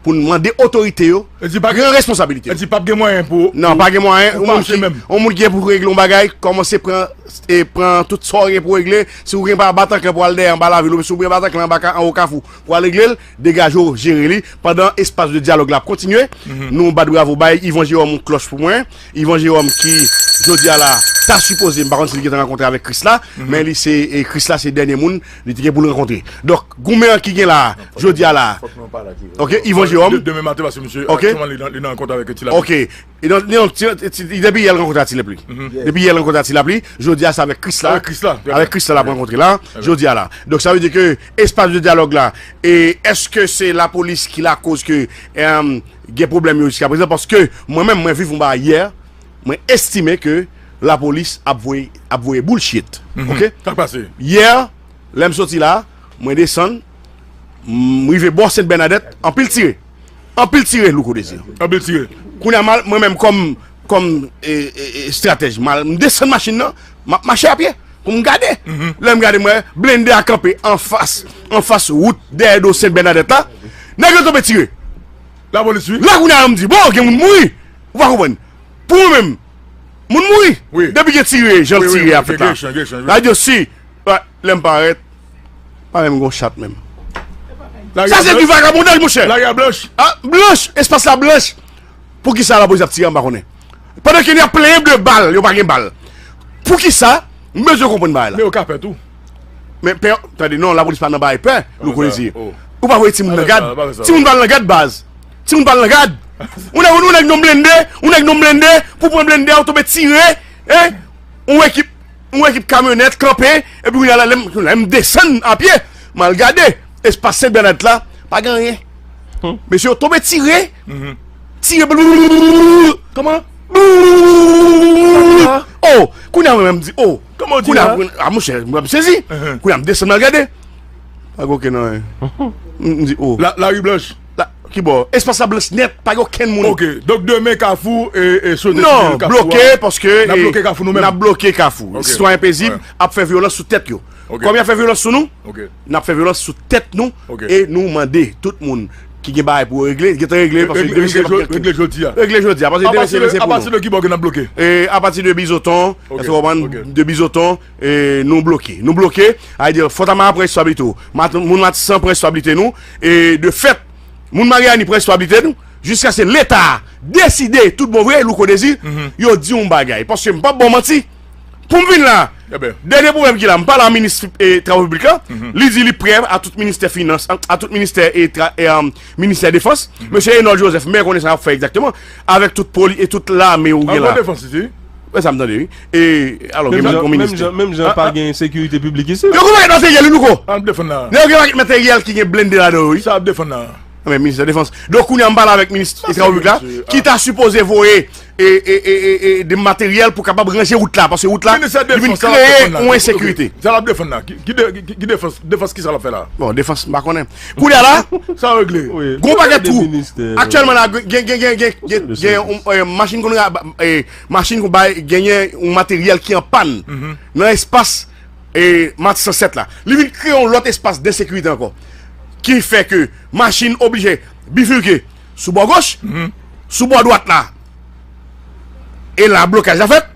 pou n mande otorite yo pran responsabilite yo. Di p ap gen mwayen pou. Non, pa gen mwayen. Yon moun ki, yon moun ki gen pou regle yon bagay, kòmanse pran, e pran tout sa w gen pou regle. Si w gen pa batanklan pou al dèyè anba lavil, oubyen si w gen batanklan anba ka, anwo kafou, pou al regle l, degaje w, jere li. Pandan espas de dyalòg la ap kontinye, nou bat bravo bay Ivan Jérôme yon klòch pou mwen. Ivan Jérôme ki, jodi a la, ta sipoze, m pa konn si li gentan rankontre avèk Krisla, men li se, e Krisla se dènye moun li te gen pou l rankontre. Donk, goumen an ki gen la, jodi a la, ok, Ivan Jérôme. Demen maten, paske misye aktyèlman li nan, li nan rankont avèk Ti Lapli. Ok. E donk, li, li, depi yè l rankontre a Ti Lapli. Depi yè l rankontre a Ti Lapli, jodi a se avèk Krisla. Avèk Krisla. Avèk Krisla l ap rankontre la, jodi a la. Donk, sa vle di ke espas de dyalòg la, e èske se lapolis ki lakoz ke, em, gen pwoblèm yo jiskaprezan? Paske mwen menm, mwen viv yon bagay yè, mwen estime ke lapolis ap voye, ap voye bullshit. Ok? Sa k pase? Yè, lè m soti la, mwen desann, m rive bò Sent Bènadèt, anpil tire. Anpil tire, Louko Désir. Anpil tire. Kounye a, m al, mwen menm kòm, kòm, e, e, e, estratèj, m al, m desann machin nan, m ap mache a pye pou m gade. Lè m gade, m wè blende a kanpe anfas, anfas wout dèyè do Sent Bènadèt la. Nèg yo tonbe tire. Lapolis, wi. La kounye a, m di, bon, gen moun mouri. Ou pa konprann. Pou mwen menm, moun mouri. Wi. Depi gen tire, jan tire a fèt la. Radyo si, lè m parèt, pa menm gon chat menm. Sa se du vagabondaj, monchè. Lari a blanch. A, blanch, espas la blanch. Poukisa lapolis ap tire, m pa konnen. Pandan ke n ap plenyen de bal, yo pa gen bal. Poukisa? M bezwen konprann bagay la. Men yo ka pè tou. Men pè, tande, non, lapolis pa nan bagay pè, Louko Désir. Ou pa voye timoun nan gad. Timoun pa al nan gad, baz. Timoun pa al nan gad. Ou nèg, ou nèg nan blende, ou nèg nan blende, pou pran blende a, ou tonbe tire, hein? Yon ekip, yon ekip kamyonèt kanpe, epi kounye a la, lè m, lè m desann a pye, m al gade, espas Sent Bènadèt la, pa gen anyen. Mesye yo tonbe tire, tire, kòman? Oh, kounye a mwen menm m di, oh. Kòman w di la? A, monchè, mwen m sezi. Kounye a m desann al gade. Pa gen okenn anyen. M, m di, oh. La, lari blanch. La, ki bò? Espas la blanch nèt, pa gen okenn moun. Ok, donk demen Kafou, e, e, sou deside Kafou a. Non, bloke, paske, n ap bloke Kafou nou menm. N ap bloke Kafou. Sitwayen pezib ap fè vyolans sou tèt yo. Kòm y ap fè vyolans sou nou, n ap fè vyolans sou tèt nou e nou mande tout moun ki gen bagay pou yo regle, gentan regle, paske demen se pa regle jodi a. Regle jodi a, paske demen se lese pou nou. Apati de ki bò ke n ap bloke? E apati de Bizoton, èske w konprann? De Bizoton, e nou bloke. Nou bloke, sa vle di, Fòtama pran responsabilite w. Moun Matisan pran responsabilite nou. E de fèt, moun Maryani pran responsabilite nou. Jiskaske Leta deside tout bon vre, Louko Désir, yo di yon bagay. Paske m p ap ba w manti. Pou m vin la, dènye pwoblèm ki la, m pale a minis, e, Travo Piblik la, li di li prè a tout ministè finans, a tout ministè, e, tra-, e, um, ministè defans. Mesye Reynold Joseph, men konnen sa y ap fè egzakteman, avèk tout poli-, e tout lame ou gen la. Defans isi. Wè sa m tande, wi. E, alò, gen menm jan, menm jan pa gen sekirite piblik isi. Yo gen pakèt materyèl, wi, Louko. Yo gen pakèt materyèl ki gen blende ladan yo, wi. Sa ap defann la. Men ministè defans. Donk, kounye a, m pale avèk minis travo piblik la, ki ta sipoze voye e, e, e, e, e, de materyèl pou kapab ranje wout la, paske wout la, li vin kreye yon ensekirite. Sa l ap defann la? Ki, ki de-, ki, ki defans, defans ki sa l ap fè la? Bon, defans, m pa konnen. Kounye a la, sa regle. Gon pakèt twou. Aktyèlman la, gen, gen, gen, gen, gen, gen, e, machin konn ra-, e, machin konn bay, genyen yon materyèl ki an pàn nan espas, e, Matisan sèt la. Li vin kreye yon lòt espas de ensekirite ankò. Ki fè ke machin oblije bifike sou bò goch, sou bò dwat la. E la, blokaj la fèt.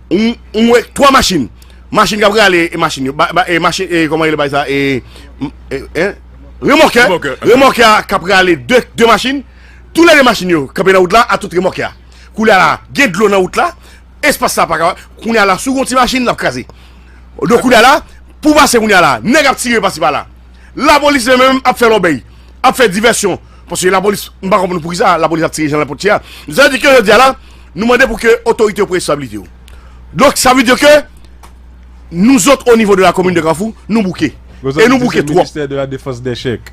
Ou, ou wè twa machin. Machin k ap rale, e machin yo, ba, ba, e machin, e kòman rele bay sa, e, m, e, en? Remòkè. Remòkè a k ap rale de, de machin. Toulède machin yo kanpe nan wout la, a tout remòkè a. Koulye a la, gen dlo nan wout la. Espas la pa ka, kounye a la, si w gen yon ti machin, l ap kraze. Donk, kounye a la, pou pase kounye a la, nèg ap tire pasi pala. Lapolis li menm ap fè lòbèy, ap fè divèsyon. Paske lapolis, m pa konprann poukisa lapolis ap tire jan nenpòt ki a. Sa vle di ke jodi a la, nou mande pou ke otorite yo pran responsabilite yo. Donk, sa vle di ke nou zòt, o nivo de la komin de Kafou, nou bouke. E nou bouke twòp. Ministè de la defans dèchèk.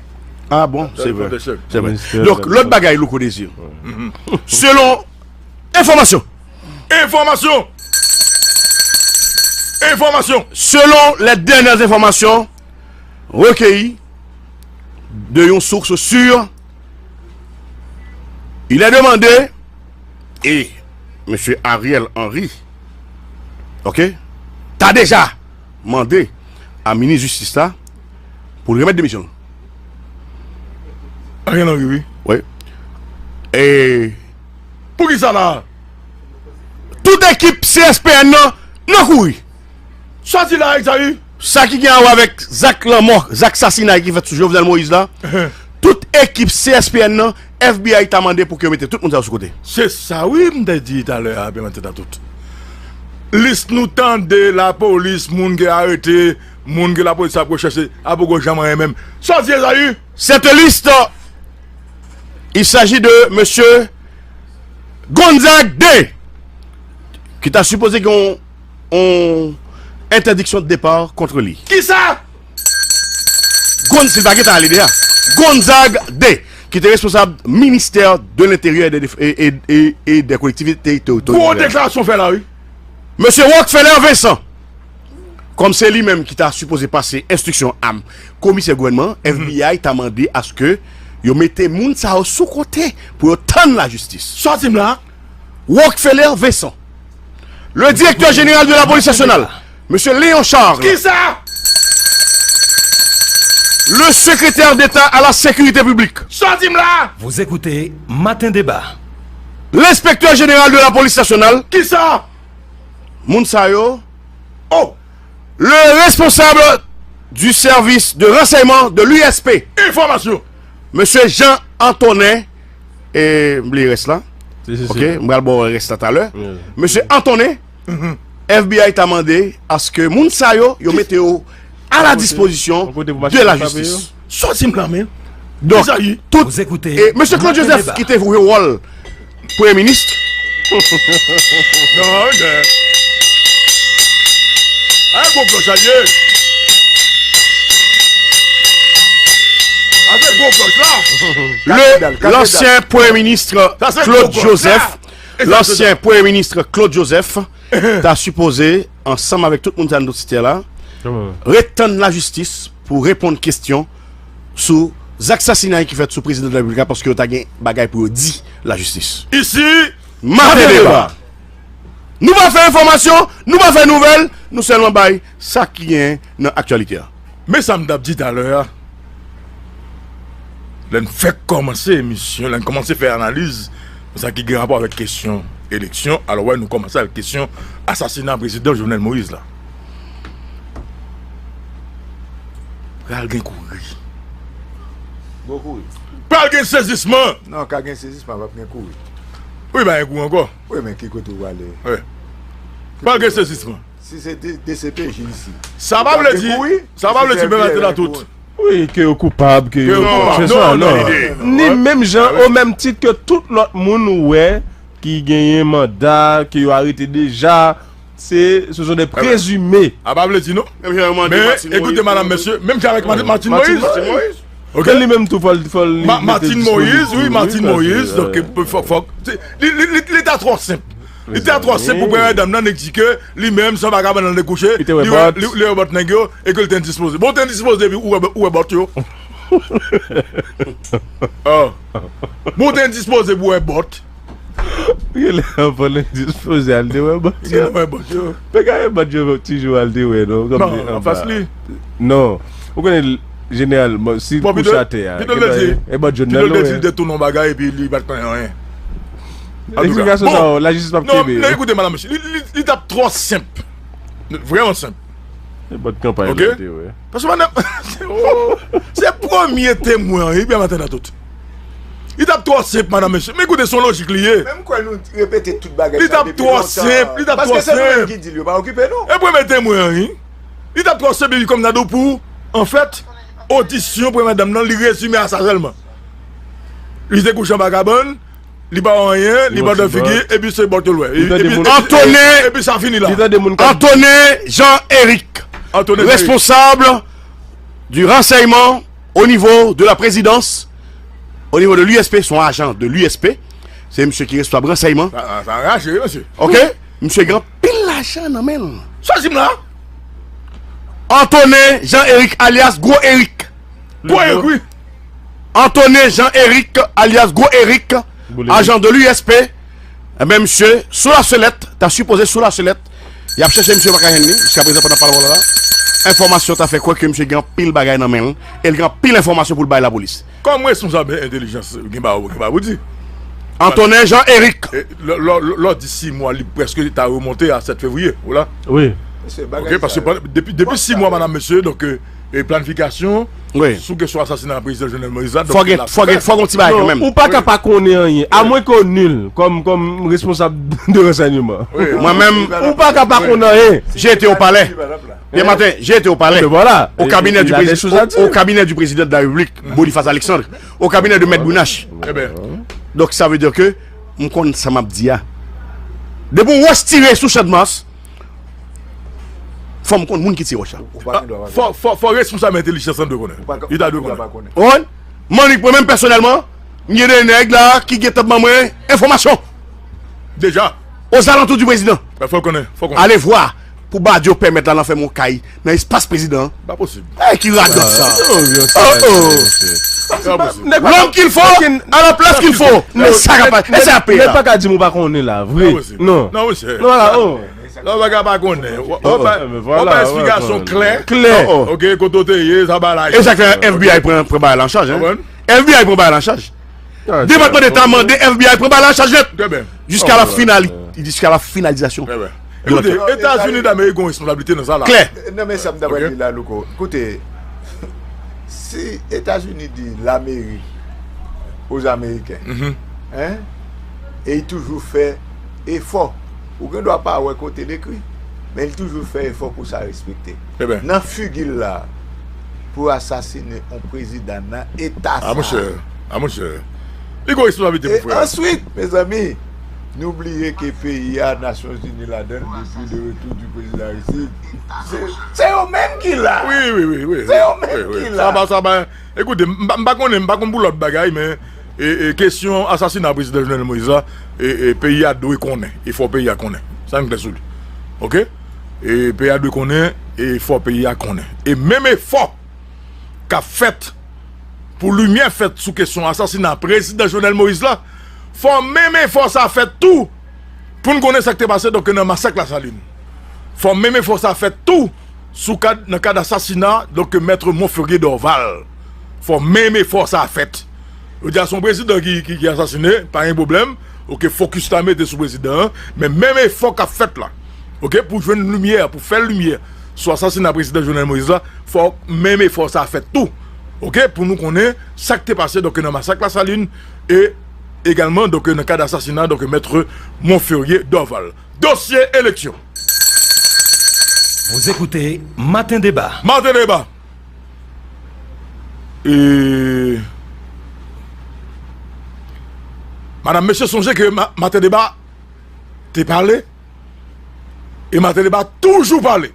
Ah bon, se vre. Se vre. Donk, lòt bagay, Louko Désir. Selon enfòmasyon, Enfòmasyon! Enfòmasyon! Selon les dernières informations recueillies de yon source sûre, il est demandé, et Mesye Ariel Henry, ok, ta deja mande a minis jistis la pou l remèt demisyon l. Ariel Henry, wi. Wi. E poukisa la? Tout ekip C S P N nan, nan kouri. Sòti la, Exaï. Sa ki gen a wè avèk zak lanmò, zak sasinay ki fèt sou Jovenel Moïse la, tout ekip C S P N nan, F B I ta mande pou ke yo mete tout moun sa yo sou kote. Se sa, wi, m te di talè a, Pè Maten a tout. Lis nou tande, lapolis, moun ki arete, moun ki lapolis ap rechèche, a poko janm anyen menm. Sòti, Exaï. Cette liste, il s'agit de monsieur Gonzague deux, ki ta sipoze gen yon, yon entèdiksyon de depa kont li. Kisa? Gonz, si l pa gentan ale deja. Gonzague deux, ki te responsab ministè de l'Intérieur et des, et, et, et, et des Collectivités Territoriales. Gwo deklarasyon fè la, wi. Mesye Rockefeller Vincent, kòm se li menm ki ta sipoze pase enstriksyon a komisè gouvènman, F B I ta mande aske yo mete moun sa yo sou kote pou yo tann lajistis. Sòti m la. Rockefeller Vincent, le directeur général de la police nationale, Monsieur Léon Charles, kisa? Le secrétaire d'État à la sécurité publique, sòti m la. Vous écoutez Matin Débat. L'inspecteur général de la police nationale, kisa? Moun sa yo. Oh! Le responsable du service de renseignement de l'U S P, enfòmasyon, Monsieur Jean Antonin, e m bliye rès la. Si, si, si. Ok, m pral ba w rès la talè. Wi. Mesye Antonin, F B I ta mande aske moun sa yo, yo mete yo à la disposition de la justice. Sòti m la, men. Donk, tout, e mesye Claude Joseph ki te jwe wòl premye minis. Non, wi, men. A, gwo klòch sa ye. A, se gwo klòch la. Le, l'ancien premye minis Claude Joseph, l'ancien premye minis Claude Joseph, ta sipoze, ansanm avèk tout moun sa n ap site la, ret tann lajistis pou reponn kesyon sou zak sasinay ki fèt sou prezidan de la repiblik la, paske yo ta gen bagay pou yo di lajistis. Isi, Maten Deba. Nou pa fè enfòmasyon, nou pa fè nouvèl, nou sèlman bay sa ki gen nan aktyalite a. Men sa m t ap di talè a, lè n fèk kòmanse emisyon, lè n kòmanse fè analiz nan sa ki gen rapò avèk kesyon eleksyon, alò, wè, nou kòmanse avèk kesyon asasina prezidan Jovenel Moïse la. Pral gen kouri. Gwo kouri. Pral gen sezisman. Non, ka gen sezisman, p ap gen kouri. Wi, pa gen kouri ankò. Wi, men ki kote w prale? Wi. Pral gen sezisman. Si se D C P J isi. Sa pa vle di, sa pa vle di menm atè la tout. Wi, ke yo koupab, ke yo koupab. Non, non, non. Ni menm jan, o menm tit ke tout lòt moun ou wè ki genyen manda, ke yo arete deja, se, ce sont des présumés. A pa vle di non. Men, ekoute, madanm, mesye, menm jan avèk Martine, Martine Moïse. Ok. Li menm tou, fò l, fò l li mete Martine Moïse, wi, Martine Moïse, donk, fòk, fòk, li, li, li, li ta twò senp. Li ta twò senp pou premyè dam nan, nèg di ke li menm, se yon vagabon nan dekouche, li wè, li, li wè bòt nèg yo, e ke li te endispoze. Bon, ou te endispoze epi ou wè, ou wè bòt yo. Oh. Bon, ou te endispoze pou wè bòt. Genlè anvan l endispoze al te wè bòt yo. Genlè wè bòt yo. Pe gade bòt yo toujou al te wè, non, kòm li anfas li. Non. Ou konnen, jeneralman, si l kouche atè a, e bòt jòn nan l wè. Pito l te di l te tounen yon bagay epi li pa t konnen anyen. Eksplikasyon sa yo, lajistis p ap kenbe yo. Non, ekoute, madanm, mesye, li, li, li t ap twò senp. Vrèman senp. E bòt kanpay la te wè. Paske madanm, se premye temwen an, epi a maten nan tout. Li t ap twò senp, madanm, mesye. Men ekoute, se yon lojik li ye. Men m kwè nou repete tout bagay sa depi lontan. Li t ap twò senp, li t ap twò senp. Paske se nou menm ki di l, yo pa okipe nou. E premye temwen an, wi. Li t ap twò senp, epi kòm nan do pou, anfèt, odisyon premyè dam nan, li rezime a sa sèlman. Li te kouche anba kabann, li pa wè anyen, li bòdè figi, epi se bòt yo l wè. Epi, epi, epi sa fini la. Antonin Jean Eric, responsab du renseignement au niveau de la présidence, au niveau de l'U S P, se yon ajan de l'U S P. Se misye ki responsab ransèyman. Sa, sa, sa rache, wi, mesye. Ok? Misye gen anpil lajan nan men l. Sa di m la? Antonin Jean Eric, alyas Gwo Eric. Gwo Eric, wi. Antonin Jean Eric, alyas Gwo Eric, ajan de l'U S P. Enben, misye, sou la selèt, ta sipoze sou la selèt. Y ap chèche misye, yo pa ka jwenn li. Jiskaprezan, pandan pale w la, enfòmasyon ta fè kwè ke misye gen anpil bagay nan men l. E l gen anpil enfòmasyon pou l bay lapolis. Kòm responsab entèlijans, gen bagay ou gen bagay pou di. Antonin Jean Eric. E, lè, lè, lè, lè w di sis mwa, li prèske ta remonte a sèt fevriye, ou la? Wi. Mesye, bagay Ok, sa paske yo. Pandan, depi, depi sis mwa, madam, mesye, donk, euh, e planifikasyon Wi. sou kesyon asasina prezidan Jovenel Moïse la, donk Fò gen, la fò gen, fè. fò gen ti bagay Non, kanmenm. ou pa ka Wi. pa konnen anyen. Amwenke w nil kòm, kòm responsab de ransèyman. Wi. Mwen menm, Ou pa ka pa Wi. konnen anyen. j'ai été au palais. Wi. Hier matin, j'ai été au palais. Ben voilà. Au cabinet du président, au, au cabinet du président de la République, Boniface Alexandre, au cabinet de Maître Brunache. Eben. Donc, ça veut dire que m konn sa m ap di a. Depi yon wòch tire sou Channmas, fò m konn moun ki tire wòch la. Ou pa gen dwa pa Fò, fò, fò responsab entèlijans lan dwe konnen. Ou pa ka- Li ta dwe ou pa konnen. pa konnen. Ou konprann? Mwen menm pèsonèlman, m gen de nèg la ki gentan ban mwen enfòmasyon. Deja. Aux alentours du président. Fò l konnen, fò l konnen. Allez voir pou Badio pèmèt la nan fè mon kay nan espas prezidan. Pa posib. Ey, ki radòt sa. Oh, oh. L'homme qu'il faut, à la place qu'il faut. Men sa ka pa, e sa pe Nèg la. pa ka di m ou pa konnen la, vre. Pa posib. Non. Non, mesye. Non, la, oh. Lè w pa ka pa konnen. W, w, Oh, oh. w pa, Men w vwala, pa w esplikasyon konnen. klè. Klè. Oh, oh. Ok, kote w te ye, sa ba la. E sa k fè F B I pran, pran bagay la an chaj, hein? Konprann? F B I pran bagay la an chaj. Ah, Depatman Deta mande F B I pran bagay la an chaj nèt. Trè byen. Jusqu'à la Oh, finali-, ouais. Jusqu'à la finalisation Trè byen. de Ekoute, l'affaire. Etazini Damerik gen yon responsablite nan sa la. Klè. Non, men sa m ta pral Ok. di la, Louko. Koute, si Etazini di lameri aux Américains, Mhm. hein, e li toujou fè efò. Ou gen dwa pa wè kote l ekri, men li toujou fè efò pou sa respekte. Trè byen. Nan figi l la, pou asasine yon prezidan nan eta A sa. monchè, a monchè. Li gen responsabilite E pou fè. answit, mezanmi, nou bliye ke peyi a, Nasyonzini ladan l, depi le retour du président Aristide. Se, se yo menm ki la. Wi, wi, wi, wi. Se yo menm Wi, wi. ki la. Sa pa, sa pa, ekoute, m pa, m pa konnen, m pa konn pou lòt bagay, men e, e, kesyon asasina prezidan Jovenel Moïse la, e, e, peyi a dwe konnen, e fò peyi a konnen. Sa n klè sou li. Ok? E peyi a dwe konnen, e fò peyi a konnen. E menm efò k ap fèt pou limyè fèt sou kesyon asasina prezidan Jovenel Moïse la, fò menm efò sa fèt tou pou n konnen sa k te pase, donk, nan masak Lasalin. Fò menm efò sa fèt tou sou kad, nan kad asasina, donk, mèt Monferrier Dorval. Fò menm efò sa fèt. Yo di a se yon prezidan ki, ki, ki asasine, pa gen pwoblèm. Ok, fokis la mete sou prezidan an, men menm efò k ap fèt la, ok, pou jwenn limyè, pou fè limyè sou asasina prezidan Jovenel Moïse la, fò menm efò sa fèt tou. Ok, pou nou konnen sa k te pase, donk, nan masak Lasalin e egalman, donk, nan kad asasina, donk, mèt Monferrier Dorval. Dosye eleksyon. Vous écoutez Matin Débat. Matin Débat. E, madam, mesye, sonje ke ma-, Matin Débat te pale, e Matin Débat toujou pale.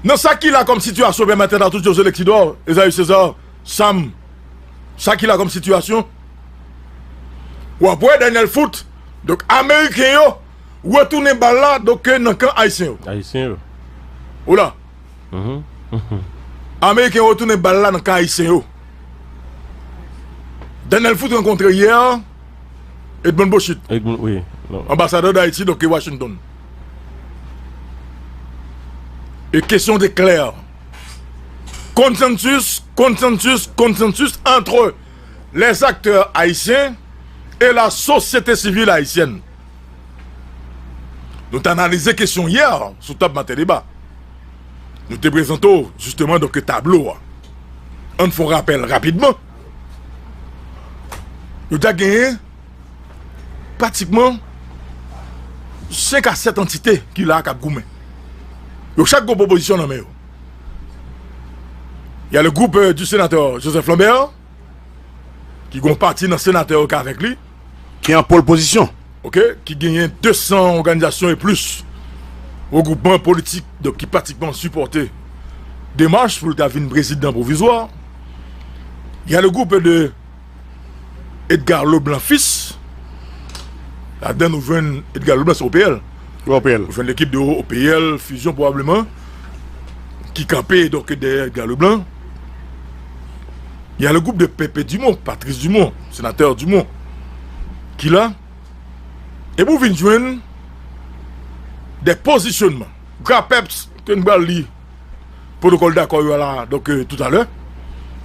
Nan sa ki la kòm sitiyasyon, pèmèt a tout José Lexidor, Esaü César, Sam, sa ki la kòm sitiyasyon, w ap wè Daniel Foot, donk, Ameriken yo retounen bal la, donk, nan kan Ayisyen yo. Ayisyen yo. Ou la. Mhm. Ameriken yo retounen bal la nan kan Ayisyen yo. Daniel Foot rankontre yè Edmond Bochit, Edmond, wi. Non. Anbasadè Dayiti, donk, Washington. E kesyon te klè. Konsansis, konsansis, konsansis entre les acteurs haïtiens et la société civile haïtienne. Nou t analize kesyon yè sou tab Maten Deba. Nou te prezante w, jisteman, donk, tablo a. Ann fè yon rapèl rapidman. Nou ta genyen pratikman senk a sèt antite ki la k ap goumen. Yo chak gen pwopozisyon nan men yo. Y a le groupe, euh, du sénateur Joseph Lambert, ki gen yon pati nan senatè yo k avèk li, Ki an pole position. Ok, ki genyen de san òganizasyon e plis, regroupman politik, donk, ki pratikman sipòte demach pou l ta vin prezidan pwovizwa. Y a le groupe de Edgar Leblanc Fils. Ladan nou jwenn Edgar Leblanc, se O P L. O P L. Nou jwenn lekip de O P L, Fusion pwobableman, ki kanpe, donk, dèyè Edgar Leblanc. Y a le groupe de Pépé Dumont, Patrice Dumont, senatè Dumont, ki la. Epi w vin jwenn de pozisyonman. Grapeps, ke n pral li pwotokòl dakò yo la, donk, euh, toutalè.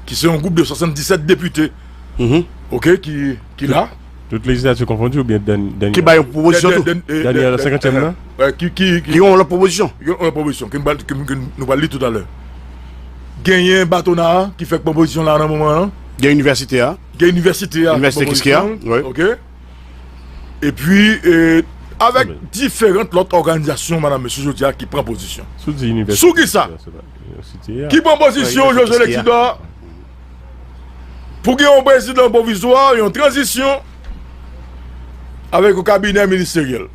ki se yon gwoup de swasanndisèt depite, oke, ki, ki la. Tout lejislati konfondi oubyen dèn-, dènyè? Ki bay yon pwopozisyon tou. Dènyè, senkantèm nan? Ki, ki, ki gen yon lòt pwopozisyon? Ki gen yon lòt pwopozisyon, ke nou pral, ke, ke nou pral li toutalè. Genyen Batona a ki fè pwopozisyon la nan moman an. Gen inivèsite a. Gen inivèsite a ki fè pwopozisyon. Inivèsite Kiskeya, wi. Oke. Epi, e, avèk diferan lòt òganizasyon, madanm, mesye, jodi a, ki pran pozisyon. Sou di inivèsite. Sou ki sa? Ki pran pozisyon, José Lèkidò, pou gen yon prezidan pwovizwa, yon tranzisyon, avèk yon kabinè ministeryèl.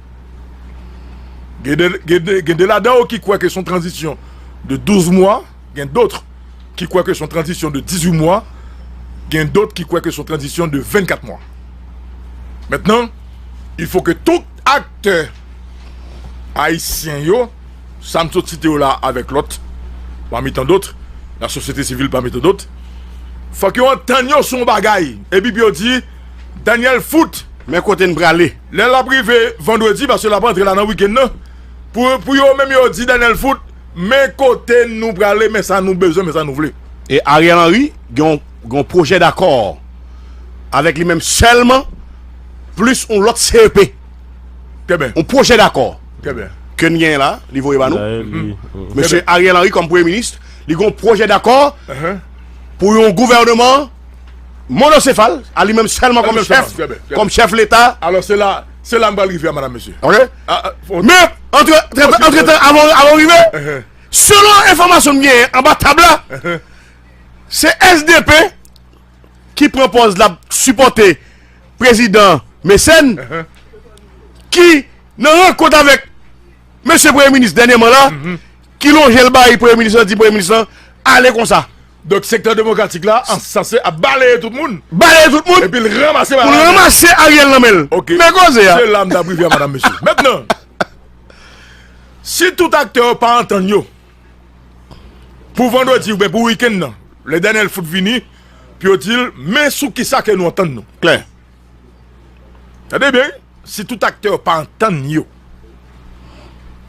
Gen de, gen de, gen de ladan yo ki kwè ke se yon tranzisyon de douz mwa, gen dòt ki kwè ke se yon tranzisyon de dizuit mwa, gen dòt ki kwè ke se yon tranzisyon de vennkat mwa. Mentnan, il faut que tout aktè ayisyen yo, sa m sot site yo la avèk lòt, pami tan dòt, la sosyete sivil pami tan dòt, fòk yo antann yo sou yon bagay, epi pou yo di, Daniel Foot, men kote n prale. Lè l ap rive vandredi, paske l ap antre la nan wikenn nan, pou, pou yo menm yo di Daniel Foot, men kote nou prale, men sa nou bezwen, men sa nou vle. E Ariel Henry gen yon, gen yon pwojè dakò avèk li menm sèlman, plis yon lòt C E P. Trè byen. Yon pwojè dakò. Trè byen. Ke n genyen la, li voye ba nou. Mesye Ariel Henry kòm premye minis, li gen yon pwojè dakò pou yon gouvènman monosefal, a li menm sèlman kòm chèf, kòm chèf leta. Alò, se la, se la m pral rive a, madanm, mesye. Oke? Men, antre, antretan, avan, avan w rive, selon enfòmasyon m genyen anba tab la, se S D P ki pran pòz l ap sipòte prezidan Mecène, ki nan rankont avèk mesye premye minis dènyèman la, ki lonje l bay premye minis lan, di premye minis lan, ale konsa. Donk, sektè demokratik la an sanse ap baleye tout moun. Baleye tout moun. Epi l ranmase bagay la. Pou l ranmase Ariel nan men l. Oke. Men koze a. Se la m t ap rive a, madanm, mesye. Mentnan, si tout aktè yo pa antann yo, pou vandredi oubyen pou wikenn nan, lè Daniel Foot vini, pou yo di l, men sou kisa ke nou antann nou. Klè. Tande byen, wi. Si tout aktè yo pa antann yo,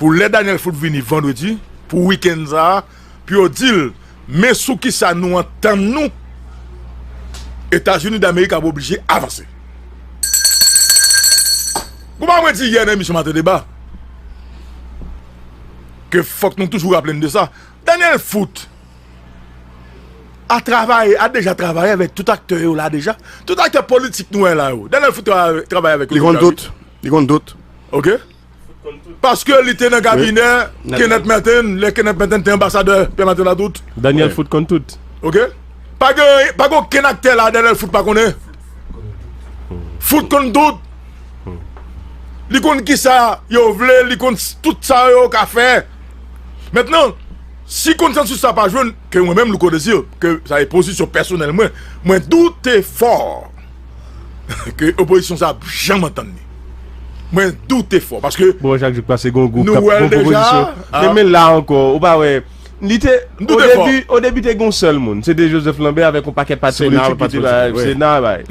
pou lè Daniel Foot vini vandredi, pou wikenn sa a, pou yo di l, men sou kisa nou antann nou, Etazini Damerik ap oblije avanse. Ou pa mwen di yè nan emisyon Maten Deba, ke fòk nou toujou raple n de sa. Daniel Foot a travay, a deja travay avèk tout aktè yo la deja. Tout aktè politik nou wè la yo. Daniel Foot travay, travay avèk yo deja, wi. Li konn tout. Li konn tout. Oke. Paske li te nan kabinè Kenneth Merten, lè Kenneth Merten te anbasadè Pierre Martin Latout. Daniel Foot konn tout. Oke. Pa gen, pa gen okenn aktè la Daniel Foot pa konnen. Foot konn tout. Li konn kisa yo vle, li konn s-, tout sa yo ka fè. Mentnan, si konsansis sa pa jwenn, ke mwen menm, Louko Désir, ke sa e pozisyon pèsonèl mwen, mwen doute fò ke opozisyon sa ap janm antann li. Mwen doute fò, paske bon, chak jou k pase, gon gwoup k ap, gon pwopozisyon. Men, men la ankò, ou pa wè, li te, o debi, o debi te gon sèl moun, se te Joseph Lambert avèk yon pakèt pati politik ki te la, Sena, bay.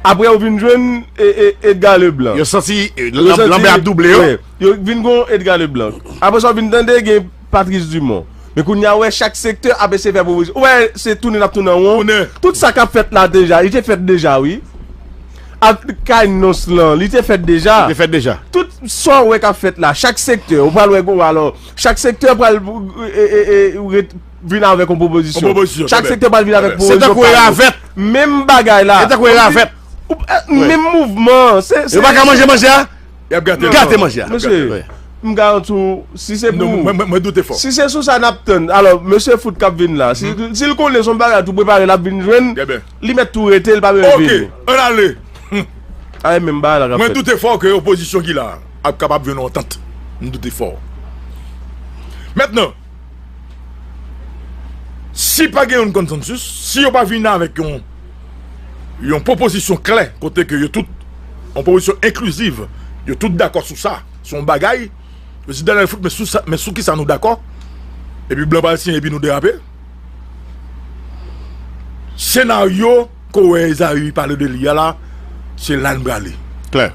Apre, ou vin jwenn, e, e, Edgar Leblanc. Yo santi, e, lanbè ap double yo. Yo vin gon Edgar Leblanc. Apre sa, ou vin tande gen Patrice Dumont. Men kounye a, ou wè, chak sektè ap eseye fè pwopozisyon. Ou wè, se tounen n ap tounen an won. Tout sa k ap fèt la deja, li te fèt deja, wi. Ak kay nons lan, li te fèt deja. Li te fèt deja. Tout sa ou wè k ap fèt la, chak sektè, ou pral wè gon, alò, chak sektè pral, e, e, e, ret-, vin avèk yon pwopozisyon. Yon pwopozisyon, chak sektè pral vin avèk pwopozisyon pa yo. Se tankou ravèt. Menm bagay la. Se tankou ravèt. Menm mouvman. Se, se, yo pa ka manje manje a? Y ap gate. Gate manje a. Mesye, m garanti w, si se pou, mwen, mwen, mwen doute fò. Si se sou sa n ap tann, alò, mesye Foot k ap vin la, si, si l konnen se yon bagay tou prepare l ap vin jwenn, li mèt tou rete, l pa bezwen vini. Oke, ann ale. A, e menm bagay la k ap fèt. Mwen doute fò ke opozisyon ki la a ap kapab jwenn yon antant. M doute fò. Mentnan, si pa gen yon konsansis, si yo pa vin avèk yon, yon pwopozisyon klè, kote ke yo tout, yon pwopozisyon enkliziv, yo tout dakò sou sa, se yon bagay, yo di Daniel Foot, men sou sa, men sou kisa nou dakò? Epi blan pral siyen, epi nou derape. Senaryo ke w wè Ezaü pale de li a la, se la n prale. Klè.